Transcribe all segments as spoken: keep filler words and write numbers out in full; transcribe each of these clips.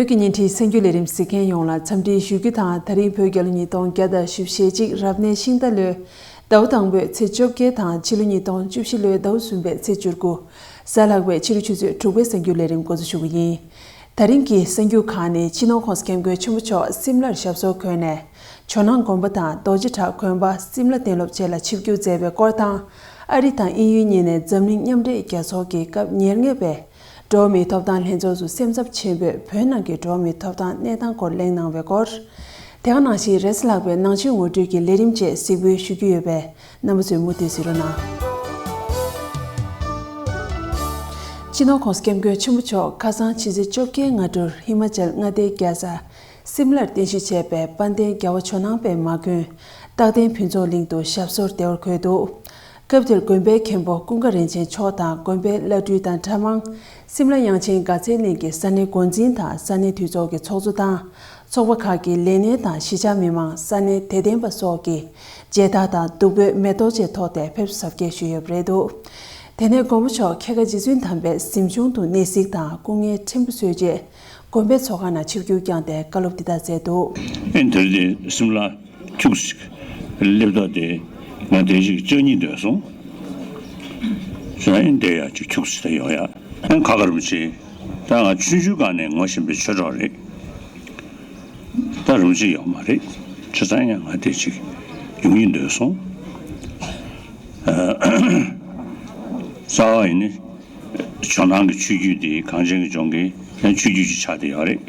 བོད་ཀྱི་བརྙན་འཕྲིན་གསར་འགྱུར་ལས་རིམ་གཟིགས་མཁན་ཡོངས་ལ་འཚམས་འདྲིའི་ཞུ་རྒྱུ་དང་། ད་རིང་བོད་རྒྱལ་ལོ་ཉིས་སྟོང་བརྒྱ་དང་བཞི་བཅུ་ཞེ་གཅིག་རབ་གནས་ཤིང་རྟ་ལོའི་ཟླ་བ་དང་པོའི་ཚེས་བཅོ་བརྒྱད་དང་ཕྱི་ལོ་ཉིས་སྟོང་བཅུ་བཞི་ལོའི་ཟླ་བ་གསུམ་པའི་ཚེས་བཅུ་དགུ། གཟའ་ལྷག་པའི་ཕྱི་དྲོ་ཆུ་ཚོད་དྲུག་པའི་གསར་འགྱུར་ལས་རིམ་འགོ་འཛུགས་ཞུ་གི་ཡིན། ད་རིང་གི་གསར་འགྱུར་ཁག་ནི། སྤྱི་ནོར་༸གོང་ས་༸སྐྱབས་མགོན་ཆེན་པོ་མཆོག་སིམ་ལར་ཞབས་སོར་འཁོད་ནས། ཇོ་ནང་དགོན་པ་དང་རྡོ་རྗེ་བྲག་དགོན་པ། སིམ་ལ་གཏན་སློབ་བཅས་ལ་ཆིབས་བསྒྱུར་མཛད་པའི་སྐོར་དང་། ཨ་རི་དང་དབྱིན་ཡུལ་གཉིས་ནས་འཛམ་གླིང་མཉམ་འབྲེལ་རྒྱལ་ཚོགས་ཀྱི་སྐབས་ཉེར་ལྔ་པའི་འགྲོ་བ་མིའི་ཐོབ་ཐང་ལྷན་ཚོགས་སུ་སེམས་འཚབ་ཆེན་པོས་བོད་ནང་གི་འགྲོ་བ་མིའི་ཐོབ་ཐང་གནས་སྟངས་སྐོར་གླེང་གནང་བའི་སྐོར། དེ་ག་ནང་བཞིན་རེས་གཟའ་ལྷག་པའི་ནང་ཆོས་ངོ་སྤྲོད་ཀྱི་ལས་རིམ་བཅས་གཟིགས་འབུལ་ཞུ་རྒྱུ་ཡོད་པས། རྣམ་པ་ཚོས་མུ་མཐུད་གཟིགས་རོགས་གནང་། སྤྱི་ནོར་༸གོང་ས་༸སྐྱབས་མགོན་ཆེན་པོ་མཆོག་ཁ་སང་ཕྱི་ཚེས་བཅོ་བརྒྱད་སྔ་དྲོར་ཧི་མ་ཅལ་མངའ་སྡེའི་རྒྱལ་ས་སིམ་ལར་རྟེན་གཞི་བྱས་པའི་དཔལ་ལྡན་རྒྱལ་བ་ཇོ་ནང་པའི་མ་དགོན་རྟག་བརྟན་ཕུན་ཚོགས་གླིང་དུ་ཞབས་སོར་བདེ་བར་འཁོད་འདུག་སྐབས་དེར་དགོན་པའི་མཁན་པོ་ཀུན་དགའ་རིན་ཆེན་མཆོག་དང་དགོན་པའི་བླ་སྤྲུལ་དང་གྲྭ་མང་། སིམ་ལ་དབྱངས་ཅན་དགའ་ཚལ་གླིང་གི་ས་གནས་འགོ་འཛིན་དང་ས་གནས་འཐུས་ཚོགས་ཀྱི་ཚོགས་གཙོ་དང་། ཚོགས་པ་ཁག་གི་ལས་སྣེ་དང་གཞིས་ཆགས་མི་མང་། ས་གནས་དད་ལྡན་པ་སོགས་ཀྱིས་མཇལ་དར་དང་བདུག་སྤོས་མེ་ཏོག་བཅས་ཐོགས་ཏེ་ཕེབས་བསུ་གཟབ་རྒྱས་ཞུས་ཡོད་པ་རེད་འདུག་དེ་ནས་མགོན་པོ་མཆོག་ཁལ་ཁ་རྗེ་བཙུན་དམ་པའི་གཟིམ་ཆུང་དུ་གནས་གཟིགས་དང་སྐུ་ངལ་ཕྲན་བུ་གསོས་རྗེས་དགོན་པའི་ཚོགས་ཁང་ནང་ཆིབས་བསྒྱུར་བསྐྱངས་ཏེ་བཀའ་སློབ་འདི་ལྟར་སྩལ་འདུག་ཨེ་འདིར་དེ་སིམ་ལ་ཁྱུག་ཅིག་སླེབས་ཐོག་དེ་ང་དེ་ཞིག་ལྕགས་གཉིས་འདོད་སོང་། ཟེར་ཨེ་འདི་ཡ་ཅིག་ཁྱུག་ཅིག་ད་ཡོང་ཡ། ཨེ་ཁ་ཁ་རིན་པོ་ཆེ། ད་ང་ཆུང་ཆུང་སྒང་ནས་ངོ་ཤེས་པའི་ཆོས་གྲོགས་རེད། ད་རུང་ཅིག་ཡོད་མ་རེད། ཆུ་ཚང་ཡང་ང་དེ་ཅིག་ཡོང་ཡིན་འདོད་སོང་། ཨ། རྩ་བ་ཡིན་ནི། ཇོ་ནང་གི་ཆོས་བརྒྱུད་དེ་གངས་ཅན་གྱི་ལྗོངས་ཀྱི་ཡང་ཆོས་བརྒྱུད་ཅིག་ཆགས་བསྡད་ཡོད་རེད།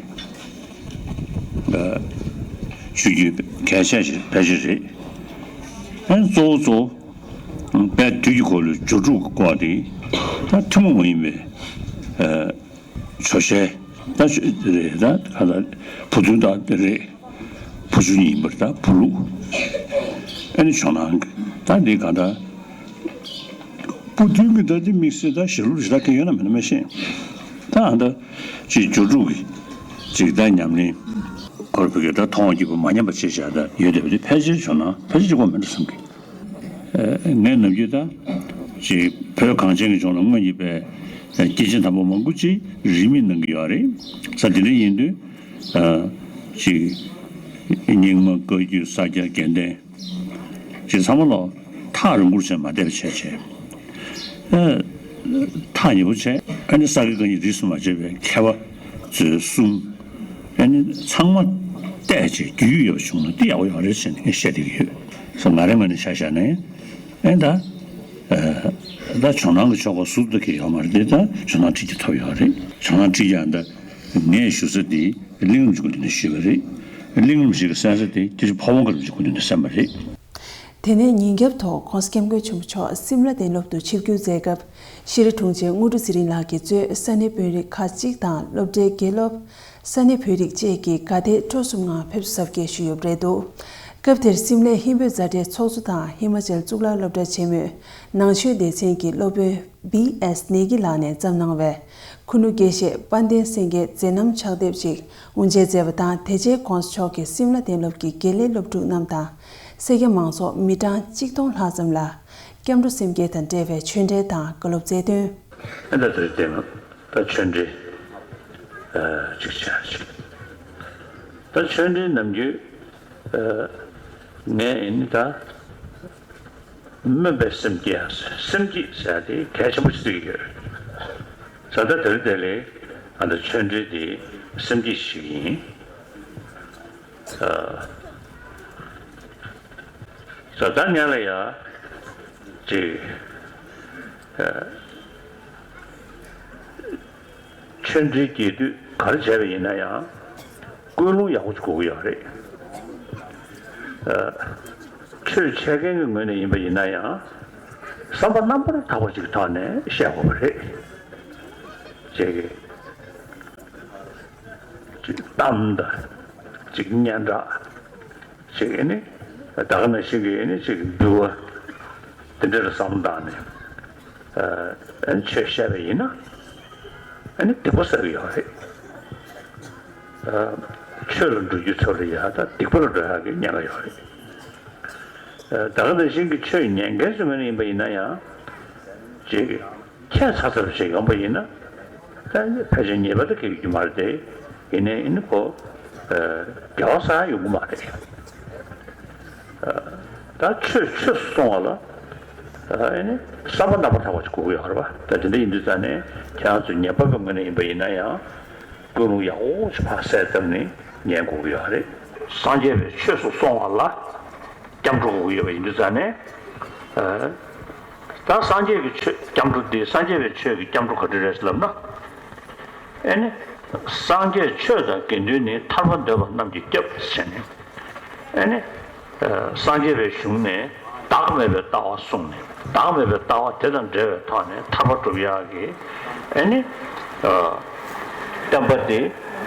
ཨ། ཆོས་བརྒྱུད་གལ་ཆེ་ཞིག་ཕལ་ཆེར་རེད། ཨ་གཙོ་བོ་གཙོ་བོ། དཔལ་དུས་ཀྱི་འཁོར་ལོའི་སྒྱུ་འཕྲུལ་གྱི་སྐོར་དེ་ད་ཐུན་མོང་མ་ཡིན་པའི་ཨ། ཇོ་ཤེས་ད་ཆོས་རེད། ད་ག་ད་བུ་སྟོན་ད་དེ་རེད། བུ་ཆུང་ཡིན་པར་ད་བུ་ལུག་ཨ་ནི་ཇོ་ནང་གི་ད་འདི་ག་ད་བུ་སྟོན་གྱི་ད་དེ་དམིགས་བསལ་ད་ཞལ་ལུང་རི་ད་ག་ཡོད་ན་མེད་ན་མ་ཤེས། ད་ཨ་ད་ཅིག་སྒྱུ་འཕྲུལ་གྱི་ཅིག་ད་ཉམས་ལེན་ཁོར་བུ་གི་ད་མཐོང་བ་སྐྱིད་པོ་མ་ཉམས་པ་བྱེད་བྱ་ད་ཡོད་དེ་བ་དེ་ཕལ་ཆེར་ཇོ་ནང་ཕལ་ཆེར་གཅིག་པོ་མེད་འགྲོ་བསམ་གི། ངས་ནམ་རྒྱུན་ད་ཅིག་བོད་གངས་ཅན་གྱི་ལྗོངས་ལ་སྔོན་གྱི་པའི་སྐྱེས་ཆེན་དམ་པ་མང་པོ་ཅིག་རིས་མེད་གནང་གི་ཡོད་རེད། ས་དེ་འདྲ་ཡིན་དུས་ཅིག་རྙིང་མ་བཀའ་བརྒྱུད་ས་སྐྱ་དགེ་ལྡན་ཅིག་ཚང་མ་ལ་ཐག་རིང་པོར་བྱས་མ་བསྡད་པ་བྱས་བྱས་ཐག་ཉེ་པོ་བྱས་ཨ་ནི་ས་དགེ་བཀའ་རྙིང་རིས་སུ་མ་ཆད་པའི་མཁས་པ་ཚོས་གསུང་ཨ་ནི་ཚང་མ་བལྟས་བྱས་རྒྱུས་ཡོད་པ་བྱུང་ན་འདི་ཡག་པོ་ཡོད་རེད་ཟེར་ནས་ངས་བཤད་བསྡད་ཀྱི་ཡོད། སོ་ང་རའི་ངོས་ནས་ཆ་བཞག་ན་ཨེ་ད། ད་ཇོ་ནང་གི་ཆོ་ག་ཟུར་དུ་གི་ཡོད་མ་རེད་དེ་ད་ཇོ་ནང་ཁྲིད་ཀྱི་ཐོབ་ཡོད་རེད། ཇོ་ནང་ཁྲིད་ཀྱང་ད་ངས་ཞུ་ས་དེ་གླིང་རིན་པོ་ཆེ་སྐུ་མདུན་ནས་ཞུས་པ་རེད། གླིང་རིན་པོ་ཆེ་གི་གསན་ས་དེ་དེ་ཕ་བོང་ཁ་རིན་པོ་ཆེ་སྐུ་མདུན་ནས་གསན་པ་རེད། དེ་ནས་ཉིན་རྒྱབ་ཐོག་༸གོང་ས་༸སྐྱབས་མགོན་ཆེན་པོ་མཆོག་སིམ་ལ་གཏན་སློབ་ཏུ་ཆིབས་བསྒྱུར་མཛད་སྐབས་ཤེས་རིག་དྲུང་ཆེ་དངོས་གྲུབ་ཚེ་རིང་ལགས་ཀྱིས་གཙོས་ས་གནས་དཔོན་རིགས་ཁག་ཅིག་དང་སློབ་གྲྭའི་དགེ་སློབ། ས་གནས་བོད་རིགས་བཅས་ཀྱིས་དགའ་དད་སྤྲོ་གསུམ་ངང་ཕེབས་བསུ་གཟབ་རྒྱས་ཞུས་ཡོད་པ་རེད་འདུག་སྐབས་དེར་སིམ་ལའི་ཧིན་བོད་མཛའ་འབྲེལ་ཚོགས་གཙོ་དང་ཧི་མ་ཅལ་གཙུག་ལག་སློབ་གྲྭ་ཆེན་མོའི་ནང་ཆོས་སྡེ་ཚན་གྱི་སློབ་དཔོན་བི་ཨེས་ནེ་གི་ལགས་ནས་བརྩམས་གནང་བའི་ཁུ་ནུ་དགེ་བཤེས་དཔལ་ལྡན་སེང་གེའི་མཛད་རྣམ་ཕྱག་དེབ་ཅིག་དབུ་འབྱེད་མཛད་པ་དང་། དེ་རྗེས་༸གོང་ས་མཆོག་གིས་སིམ་ལ་གཏན་སློབ་ཀྱི་དགེ་ལས་སློབ་ཕྲུག་རྣམས་དང་། སེར་སྐྱ་མང་ཚོགས་མི་གྲངས་གཅིག་སྟོང་ལྷག་ཙམ་ལ་སྐྱབས་འགྲོ་སེམས་བསྐྱེད་དང་འབྲེལ་བའི་ཆོས་འབྲེལ་དང་བཀའ་སློབ་སྩལ་དོན། ཨ་ད་དེར་བརྟེན་ད་ཆོས་འབྲེལ་ཅིག་བྱས་ཅིག་ད་ཆོས་འབྲེལ་ནམ་རྒྱུན་ངས་ཨེ་ནི་ད་སྨོན་པའི་སེམས་བསྐྱེད་ཡང་སེམས་བསྐྱེད་ཟེར་ཡ་དེ་གལ་ཆེན་པོ་ཞིག་བརྩི་གི་ཡོད། ད་ལྟ་དེར་དེ་ལས་ཨ་ད་ཆོས་འབྲེལ་དེ་སེམས་བསྐྱེད་ཞིག་ཡིན། ད་ད་ཉ་ལ་ཡ་ཅིག་ཆོས་འབྲེལ་རྒྱས་བསྡུས་ག་རེ་བྱས་པ་ཡིན་ན་ཡང་ཀུན་སློང་ཡག་པོ་ཅིག་དགོས་ཀྱི་ཡོད་རེད། ཆོས་འཆད་མཁན་གྱི་ངོས་ནས་ཡིན་པ་ཡིན་ན་ཡང་བསམ་པ་རྣམ་པར་དག་པ་ཅིག་གི་ཐོག་ནས་བཤད་དགོས་པ་རེད། ཅེས་ཅིག་གཏམ་དང་ཅིག་སྙན་གྲགས་ཅིག་ཨེ་ནི་ད་ག་ནང་བཞིན་གྱི་ཨེ་ནི་ཅིག་འབུལ་བ་དེ་འདྲ་ལ་བསམ་བློ་བཏང་ནས་ཨེ་ནི་ཆོས་བཤད་པ་ཡིན་ན་ཨེ་ནི་སྡིག་པ་བསགས་ཀྱི་ཡོད་རེད། ཆོས་ལ་འགྲོ་རྒྱུ་ཚོ་ལ་ཡ་ད་སྡིག་པ་ལ་འགྲོ་ཡག་གི་ཉེན་ཁ་ཡོད་རེད། ད་ག་ནང་བཞིན་གྱི་ཆོས་ཉན་མཁན་ཚོའི་ངོས་ནས་ཡིན་པ་ཡིན་ན་ཡང་ཅིག་ཁྱད་མཚར་ཚར་ཞིག་ཡོང་པ་ཡིན་ན་ད་ཕལ་ཆེར་ཉེས་པ་ད་འགེལ་རྒྱུ་མ་རེད་དེ། ཡིན་ནའི་ཨེ་ནི་ཁོ་དགེ་བ་བསགས་ཡ་ཡོང་གི་མ་རེད། ད་ཆོས་ཆོས་སུ་སོང་བ་ལ་ཨེ་ནི་བསམ་པ་རྣམ་པར་དག་པ་ཅིག་དགོས་ཀྱི་ཡོད་རེད་པ། ད་དེ་འདྲ་ཡིན་དུས་ཙང་ནས་ཁྱེད་རང་ཚོས་ཉན་པ་པོའི་ངོས་ནས་ཡིན་པ་ཡིན་ན་ཡང་ཀུན་སློང་ཡག་པོ་ཅིག་ཕར་གསལ་བཏབ་ནས་ཉན་དགོས་ཀྱི་ཡོད་རེད། སངས་རྒྱས་པའི་ཆོས་སུ་སོང་བ་ལ་སྐྱབས་འགྲོ་དགོས་ཀྱི་ཡོད་པ་ཡིན་དུས་ཙང་ནས། ད་སངས་རྒྱས་ཀྱི་ཆོས་སྐྱབས་འགྲོ་འདི་སངས་རྒྱས་པའི་ཆོས་ཀྱི་སྐྱབས་འགྲོ་ག་འདྲ་རེད་ལབ་ན། ཨེ་ནི། སངས་རྒྱས་ཆོས་དང་དགེ་འདུན་ནི། ཐར་པ་འདོད་པ་རྣམས་ཀྱི་སྐྱབས་ཟེར་ནས། ཨེ་ནི། སངས་རྒྱས་པའི་གཞུང་ནས་བདག་མེད་པའི་ལྟ་བ་གསུངས་ནས། བདག་མེད་པའི་ལྟ་བ་དེ་དང་འབྲེལ་བའི་ཐོག་ནས་ཐར་པ་སྒྲུབ་ཡག་གི་ཨེ་ནི། བསྟན་པ་འདི་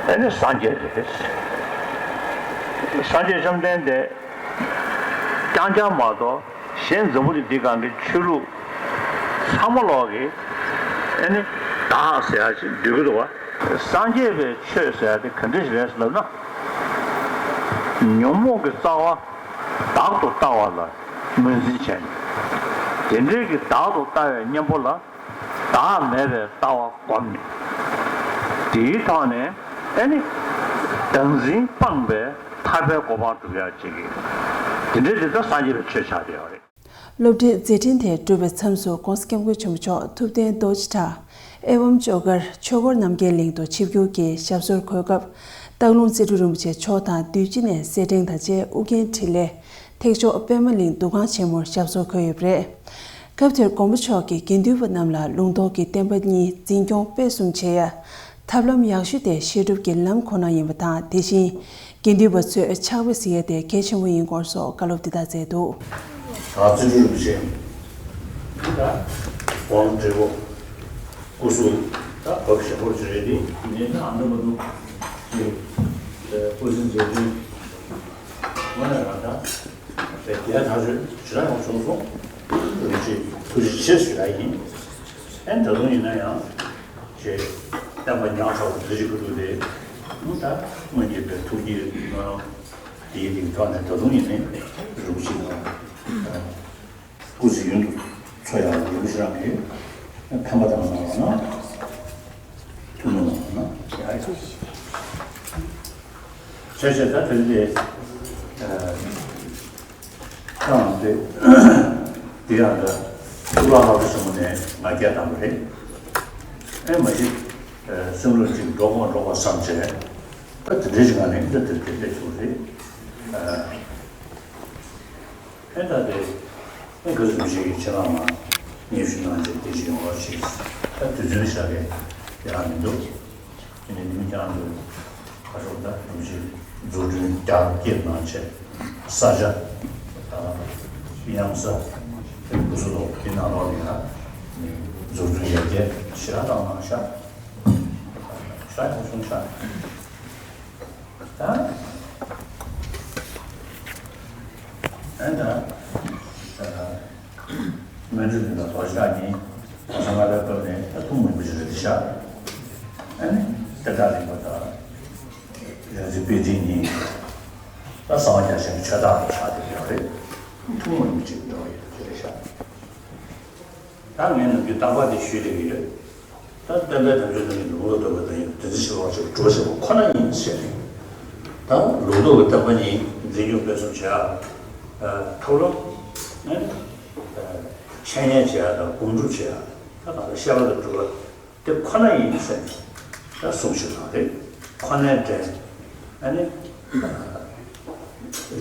ཨེ་ནི་སངས་རྒྱས་རེད། སངས་རྒྱས་བཅོམ་ལྡན་འདས། རྐྱང་རྐྱང་མ་གཏོགས་གཞན་འཛམ་བུ་གླིང་འདི་སྒང་གི་ཆོས་ལུགས་ཚང་མ་ལོག་གི་ཨེ་ནི་བདག་ཟེར་ཡ་ཅིག་འདོད་ཀྱི་འདུག་བ། སངས་རྒྱས་པའི་ཆོས་ཟེར་ཡ་དེ་ག་འདྲ་ཞིག་རེད་ལབ་ན། ཉོན་མོངས་ཀྱི་རྩ་བ་བདག་ཏུ་ལྟ་བ་ལ་ངོས་འཛིན་བྱས་ནས། དེ་འདྲའི་གི་བདག་ཏུ་ལྟ་བའི་གཉེན་པོ་ལ། བདག་མེད་པའི་ལྟ་བ་བསྒོམས་ནས། དེའི་ཐོག་ནས་ཨེ་ནི། བདག་འཛིན་སྤངས་པའི་ཐར་པའི་གོ་འཕང་སྒྲུབ་ཡག་ཅིག་གི་དེ་འདྲའི་དེ་ཚོ་སངས་རྒྱས་པའི་ཆོས་ཆགས་བསྡད་ཡོད་རེད། སློབ་གྲྭའི་མཛད་འཕྲིན་དེ་གྲུབ་པའི་མཚམས་སུ་༸གོང་ས་༸སྐྱབས་མགོན་ཆེན་པོ་མཆོག་ཐུབ་བསྟན་རྡོ་རྗེ་གྲགས་ཨེ་ཝཾ་ཇོ་གར་ཆོས་འཁོར་རྣམ་རྒྱལ་གླིང་དུ་ཆིབས་བསྒྱུར་གྱིས་ཞབས་སོར་འཁོད་སྐབས། སྟག་ལུང་རྩེ་སྤྲུལ་རིན་པོ་ཆེ་མཆོག་དང་འདུས་སྤྱི་ནས་སེར་ཕྲེང་དང་བཅས་ཨུ་རྒྱན་འཕྲིན་ལས། ཐེག་མཆོག་པད་མ་གླིང་འདུ་ཁང་ཆེན་མོར་ཞབས་སོར་འཁོད་ཡོད་པ་རེད། སྐབས་དེར་མགོན་པོ་མཆོག་གིས་དགེ་འདུན་པ་རྣམས་ལ་ལུང་རྟོགས་ཀྱི་བསྟན་པ་གཉིས་འཛིན་སྐྱོང་སྤེལ་གསུམ་བྱེད་ཡ། ཐབས་ལམ་ཡག་ཤོས་དེ་བཤད་སྒྲུབ་ཀྱི་ལམ་ཁོ་ན་ཡིན་པ་དང་། དེ་བཞིན་དགེ་འདུན་པ་ཚོས་ཕྱག་དཔེ་གཟིགས་ཡ་དེ་གལ་ཆེན་པོ་ཡིན་སྐོར་སོགས་བཀའ་སློབ་འདི་དག་སྩལ་འདུག། ད་རྩེ་སྤྲུལ་རིན་པོ་ཆེ། ད་དབང་བགྲེས་པོ། སྐུ་གཟུགས་ད་བབ་ཞན་པོ་ཅིག་རེད་དེ། ངས་ད་ཨ་འདྲ་མ་འདུག། ཀྱི་སྐུ་ཚེ་མཛད་འཕྲིན་དངོས་གནས་རང་ད་རྒྱལ་ཐག་ཆོད་ཞེ་དྲག་ཡོང་བྱུང་སོང་། རིན་ཆེ་ཐུགས་རྗེ་ཆེ་ཞུ་ཡ་ཡིན། ཨེ་ད་དུང་ཡིན་ན་ཡང་ཅེ་བསྟན་པ་ཉག་ཕྲ་བོ་འདི་ཞིག་གི་འདུག་སྟེ། ད་སྔོན་གྱི་པའི་ཐུགས་ཀྱི་ནོར་དེའི་རིགས་ཐོག་ནས་ད་དུང་ཡིན་ནའི་རིན་པོ་ཆེ་དང་། སྐུ་ཚེ་ཡུན་དུ་འཚོ་ཡག་ལུགས་ཤིག་རང་གིས་ཕན་པ་དང་གནང་བ་ན། ཐུགས་སྨོན་གནང་བ་ན་ཡག་ཡོད། བྱས་བྱས་ད་དེ་འདྲའི་ཨ་ཁྱེད་རང་དེ་དེ་ཡང་འདྲ་གཙུག་ལག་སློབ་གྲྭ་ཆེན་མོ་ནས་ང་སྐད་བཏང་བ་རེད། ཨེ་མ་གཞི་ཨ་སེམས་ལུགས་གཅིག་འགྲོ་དགོས་འགྲོ་དགོས་བསམ་བྱས་ད་དེ་འདྲའི་ཞིག་ང་ནས་འདི་དེ་དེ་འདྲ་བྱུང་རེད། ཨ། ཨེ་ད་དེ་ཨེ་ག་ཚོད་མི་ཤེས་ཀྱི་ཁྱེད་རང་ལ་སྙན་ཞུ་གནང་བྱས་དེ་བཞིན་ཡོང་བ་ཞིག་ད་དུས་ཚོད་བཞག་གི་ཡག་མི་འདུག་དེ་ནས་མི་ཀྱང་འདུག་ཁ་ཤོག་ད་མི་ཤེས་འཛུགས་སྐྲུན་རྒྱ་སྐྱེད་གནང་བྱས་ས་ཆ་དང་གཡང་ས་དེ་འདུག་སུ་ལོག་དེ་ནང་ལོགས་ནས་ཡང་འཛུགས་སྐྲུན་ཡར་རྒྱས་ཞེ་དྲག་བཏང་གནང་ཤག་ཤག་ཡག་པོ་བྱུང་ཤག་ད། ཨ་ད། སྨན་ཁྲོད་འདི་ལ་དོ་ཞག་ཉིན་གོང་ས་ལྔ་པའི་སྐབས་ནས་ད་ཐུགས་མོས་པ་ཞིག་རེད་ཤག་ཨ་ནི་དེ་དག་རིག་པ་དང་། རིག་འཛིན་དཔལ་ལྡན་གཉིས་ད་གསང་བ་རྒྱ་ཆེན་གྱི་ཆོས་བདག་ཏུ་ཆགས་བསྡད་ཡོད་རེད། ཐུགས་མོས་པ་ཅིག་ཡོད་རེད་ཤག་ད་ངས་ནམ་རྒྱུན་རྟག་པར་དེ་ཞུས་བསྡད་ཀྱི་ཡོད། ད་བསྟན་པའི་དམ་ཆོས་རྣམས་ཀྱི་ལུང་རྟོགས་བསྟན་པ་དང་ཡང་དེ་ཚེ་ཕྱི་ལོགས་ཕྱོགས་འགྲོ་བྱེད་པ་ཁོ་ན་ཡིན་ཟེར། ད་ལུང་རྟོགས་ཀྱི་བསྟན་པ་ཉིད་འཛིན་སྐྱོང་སྤེལ་གསུམ་བྱེད་ཡག་ཐབས་ལམ་ནི་འཆད་ཉན་བྱེད་ཡག་དང་སྒོམ་སྒྲུབ་བྱེད་ཡག་ད་གང་ལྟར་བཤད་པ་དང་སྒྲུབ་པ་དེ་ཁོ་ན་ཡིན་ཟེར་ད་གསུང་བཞིན་པ་རེད། ཁོ་ནའི་འདྲེན། ཨ་ནི།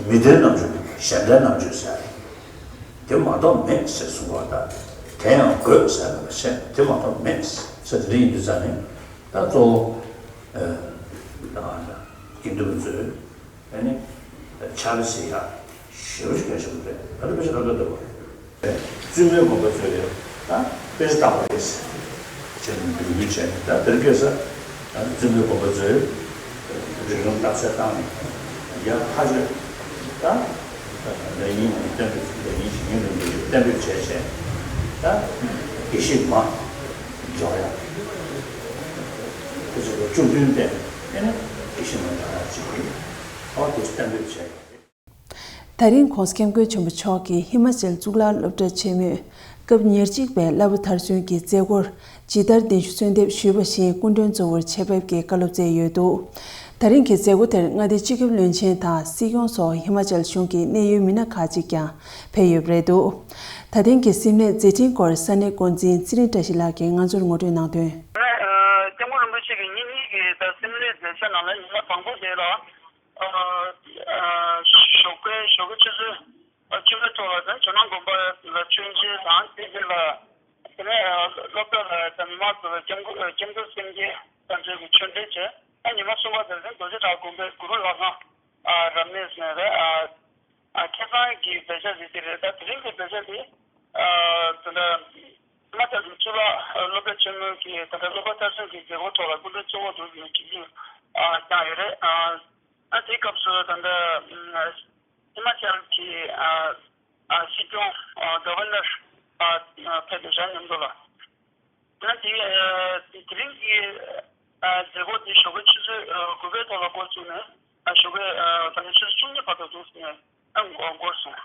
མི་ལྡན་རྣམ་དཔྱོད་གཞན་ལྡན་རྣམ་དཔྱོད་ཟེར། དེ་མ་གཏོགས་མེད་ཟེར་གསུངས་པ་དང་། དེ་ཡང་དགོས་ཟེར་ལབ་པ་བྱས་དེ་མ་གཏོགས་མེད་ཟེར་དེ་འདྲ་ཡིན་དུས་ཙང་ནས་ད་གཙོ་བོ། ཨ་དགེ་འདུན་པ་ཚོས་ཨ་ནི་ཕྱག་ལེན་བྱེད་ཡག་ཞེ་པོ་ཅིག་གལ་ཆེན་པོ་རེད། ད་ལྟ་དཔེ་ཆ་ལྟ་ལྟ་འདུག་བརྩོན་པའི་སྒོམ་པ་ཚོས་ད་དཔེ་ཆ་ལྟ་བ་རེད་ཟེར་བྱས་ནས་འབོད་སྐུལ་བྱས་ནས་ད་དེར་སྐྱེས་ས་ད་བརྩོན་པའི་སྒོམ་པ་ཚོས་རིགས་ལམ་རྟགས་གསལ་བཏང་ནས་ཡར་ཕར་ཕྱོགས་ད་ལས་ཉིན་ངོ་གཏན་འབེབས་ལས་ཉིན་ཞིག་ཉིན་རེ་ཉིན་རེ་གཏན་འབེབས་བྱས་བྱས་ད་དགེ་བཤེས་མ་འཇོག་ཡག་དེ་ཚོ་ལ་བཅུ་བདུན་བསྟེན་ནས་དགེ་བཤེས་མ་འཇོག་ཡག་ཅིག་ཨོ་དེ་གཏན་འབེབས་བྱས་ཡོད་རེད། ད་རིང་༸གོང་ས་༸སྐྱབས་མགོན་ཆེན་པོ་མཆོག་གིས་ཧི་མ་ཅལ་གཙུག་ལག་སློབ་གྲྭ་ཆེན་མོའི་སྐབས་ཉེར་གཅིག་པའི་བསླབ་པ་མཐར་སོན་གྱི་མཛད་སྒོར་ཇི་ལྟར་གདན་ཞུ་གསོལ་འདེབས་ཞུས་པ་བཞིན་སྐུ་མགྲོན་གཙོ་བོར་ཆེད་ཕེབས་ཀྱིས་བཀའ་སློབ་སྩལ་ཡོད་འདུག། ད་རིང་གི་མཛད་སྒོ་དེར་མངའ་སྡེའི་སྤྱི་ཁྱབ་བློན་ཆེན་དང་སྲིད་སྐྱོང་སོགས་ཧི་མ་ཅལ་གཞུང་གི་གནད་ཡོད་མི་སྣ་ཁག་ཅིག་ཀྱང་ཕེབས་ཡོད་པ་རེད་འདུག་ད་ཐེངས་ཀྱི་སིམ་ལའི་མཛད་འཕྲིན་སྐོར་ས་གནས་འགོ་འཛིན་ཚེ་རིང་བཀྲ་ཤིས་ལགས་ཀྱིས་ང་ཚོར་ངོ་སྤྲོད་གནང་དོན། ཨ་ནི་ཨ་སྐྱབས་མགོན་རིན་པོ་ཆེ་གིས་ཉིན་གཉིས་ཀྱི་ད་སིམ་ལའི་མཛད་འཆར་ནང་ལ་ཉི་མ་དང་པོ་དེ་ལ་ཨ་ཨ་ཞོགས་པའི་ཞོགས་ཀའི་ཆུ་ཚོད་ཨ་བཅུ་པའི་ཐོག་ལ་ད་ཇོ་ནང་དགོན་པ་ལ་མཆོད་མཇལ་དང་དེ་རྗེས་ལ་དེ་ནས་ཨ་སློབ་གྲྭ་ལ་ད་མི་མང་ཚོ་ལ་སྐྱབས་མགོན་སྐྱབས་མགོན་སེམས་བསྐྱེད་བསྟན་འཛིན་གྱི་ཆོས་འབྲེལ་བྱས། ཨ་ཉི་མ་གསུམ་པ་དེ་ལ་རྡོ་རྗེ་བྲག་དགོན་པའི་གུ་རུ་ལྷ་ཁང་ཨ་རབ་གནས་ཟེར་ནས་རེད། ཨ་ཨ་ཁ་སང་གི་མཛད་འཆར་ཞིག་དེ་རེད། ད་དེ་རིང་གི་མཛད་འཆར་དེ་ཨ་དེ་འདྲ་ཧི་མ་ཅལ་གྱི་གཙུག་ལག་སློབ་གྲྭ་ཆེན་མོའི་གི་ད་ལྟ་སློབ་པ་མཐར་སོན་གྱི་མཛད་སྒོ་ཐོག་ལ་སྐུ་མགྲོན་གཙོ་བོ་དུ་ཡོད་ཀྱི་ཨ་བསྐྱངས་ཡོད་རེད། ཨ་ཨ་དེའི་སྐབས་སུ་ད་ལྟ་ཧི་མ་ཅལ་གྱི་ཨ་ཨ་སྲིད་སྐྱོང་ཨ་ག་ཝར་ནར་ཨ་ཨ་ཕེབས་པའི་ཞག་མཉམ་དུ་ལ། ད་དེ་ཨ་དེ་དེ་རིང་གི་ཨ་མཛད་སྒོ་དེ་ཞོགས་པའི་ཆུ་ཚོད་ཨ་དགུ་པའི་ཐོག་ལ་འགོ་བཙུགས་ནས་ཨ་ཞོགས་པའི་ཨ་ད་ནི་ཆུ་ཚོད་བཅུ་གཉིས་བར་དུ་འདུག་ཟེར་ནས་ཨ་འགོ་འགོར་སོང་།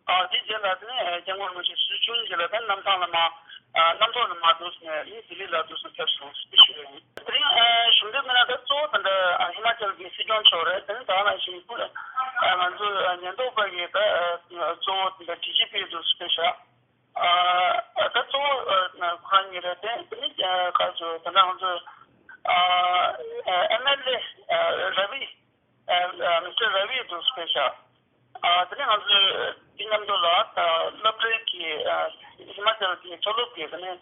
ཨ་དེ་རྗེས་ལ་དེ་ནས་སྐྱབས་མགོན་རིན་པོ་ཆེ་ཆུ་ཚོད་བཅུ་གཉིས་རྗེས་ལ་ད་གནམ་ཐང་ལ་མར་ཨ་གནམ་ཐོག་ནས་མར་འདུག་ཟེར་ནས་ནི་ལྡི་ལི་ལ་འདུག་ཟེར་ཕེབས་སོང་ཟེར་ཞུ་ཡ་ཡིན། དེ་རིང་ཨ་གཞུང་འབྲེལ་མི་སྣ་ད་གཙོ་བོ་ད་ལྟ་ཨ་ཧི་མ་ཅལ་གྱི་སྲིད་སྐྱོང་མཆོག་རེད། དེ་ནས་ད་ནང་བཞིན་སྐུ་ཨ་ང་ཚོ་ཨ་ཉེན་རྟོག་པ་གི་ད་ཨ་གཙོ་བོ་ད་ལྟ་ཌི་ཇི་པི་འདུག་ཟེར་ཕེབས་ཤག་ཨ་ད་གཙོ་བོ་ཨ་ཁོ་རང་གཉིས་རེད་དེ། དེ་ནི་ཨ་ག་ཚོད་ད་ལྟ་ང་ཚོ་ཨ་ཨེམ་ཨེལ་ཨེ་ཨ་ར་བི་ཨ་ཨ་མི་སི་ཊར་ར་བི་འདུག་སེ་ཕེབས་ཤག་ཨ་དེ་ནི་ང་ཚོ་དེ་མཉམ་དུ་ལ་ཨ་སློབ་གྲྭའི་གི་ཨ་ཧི་མ་ཅལ་གྱི་མཐོ་སློབ་ཀྱི་དེ་ནི་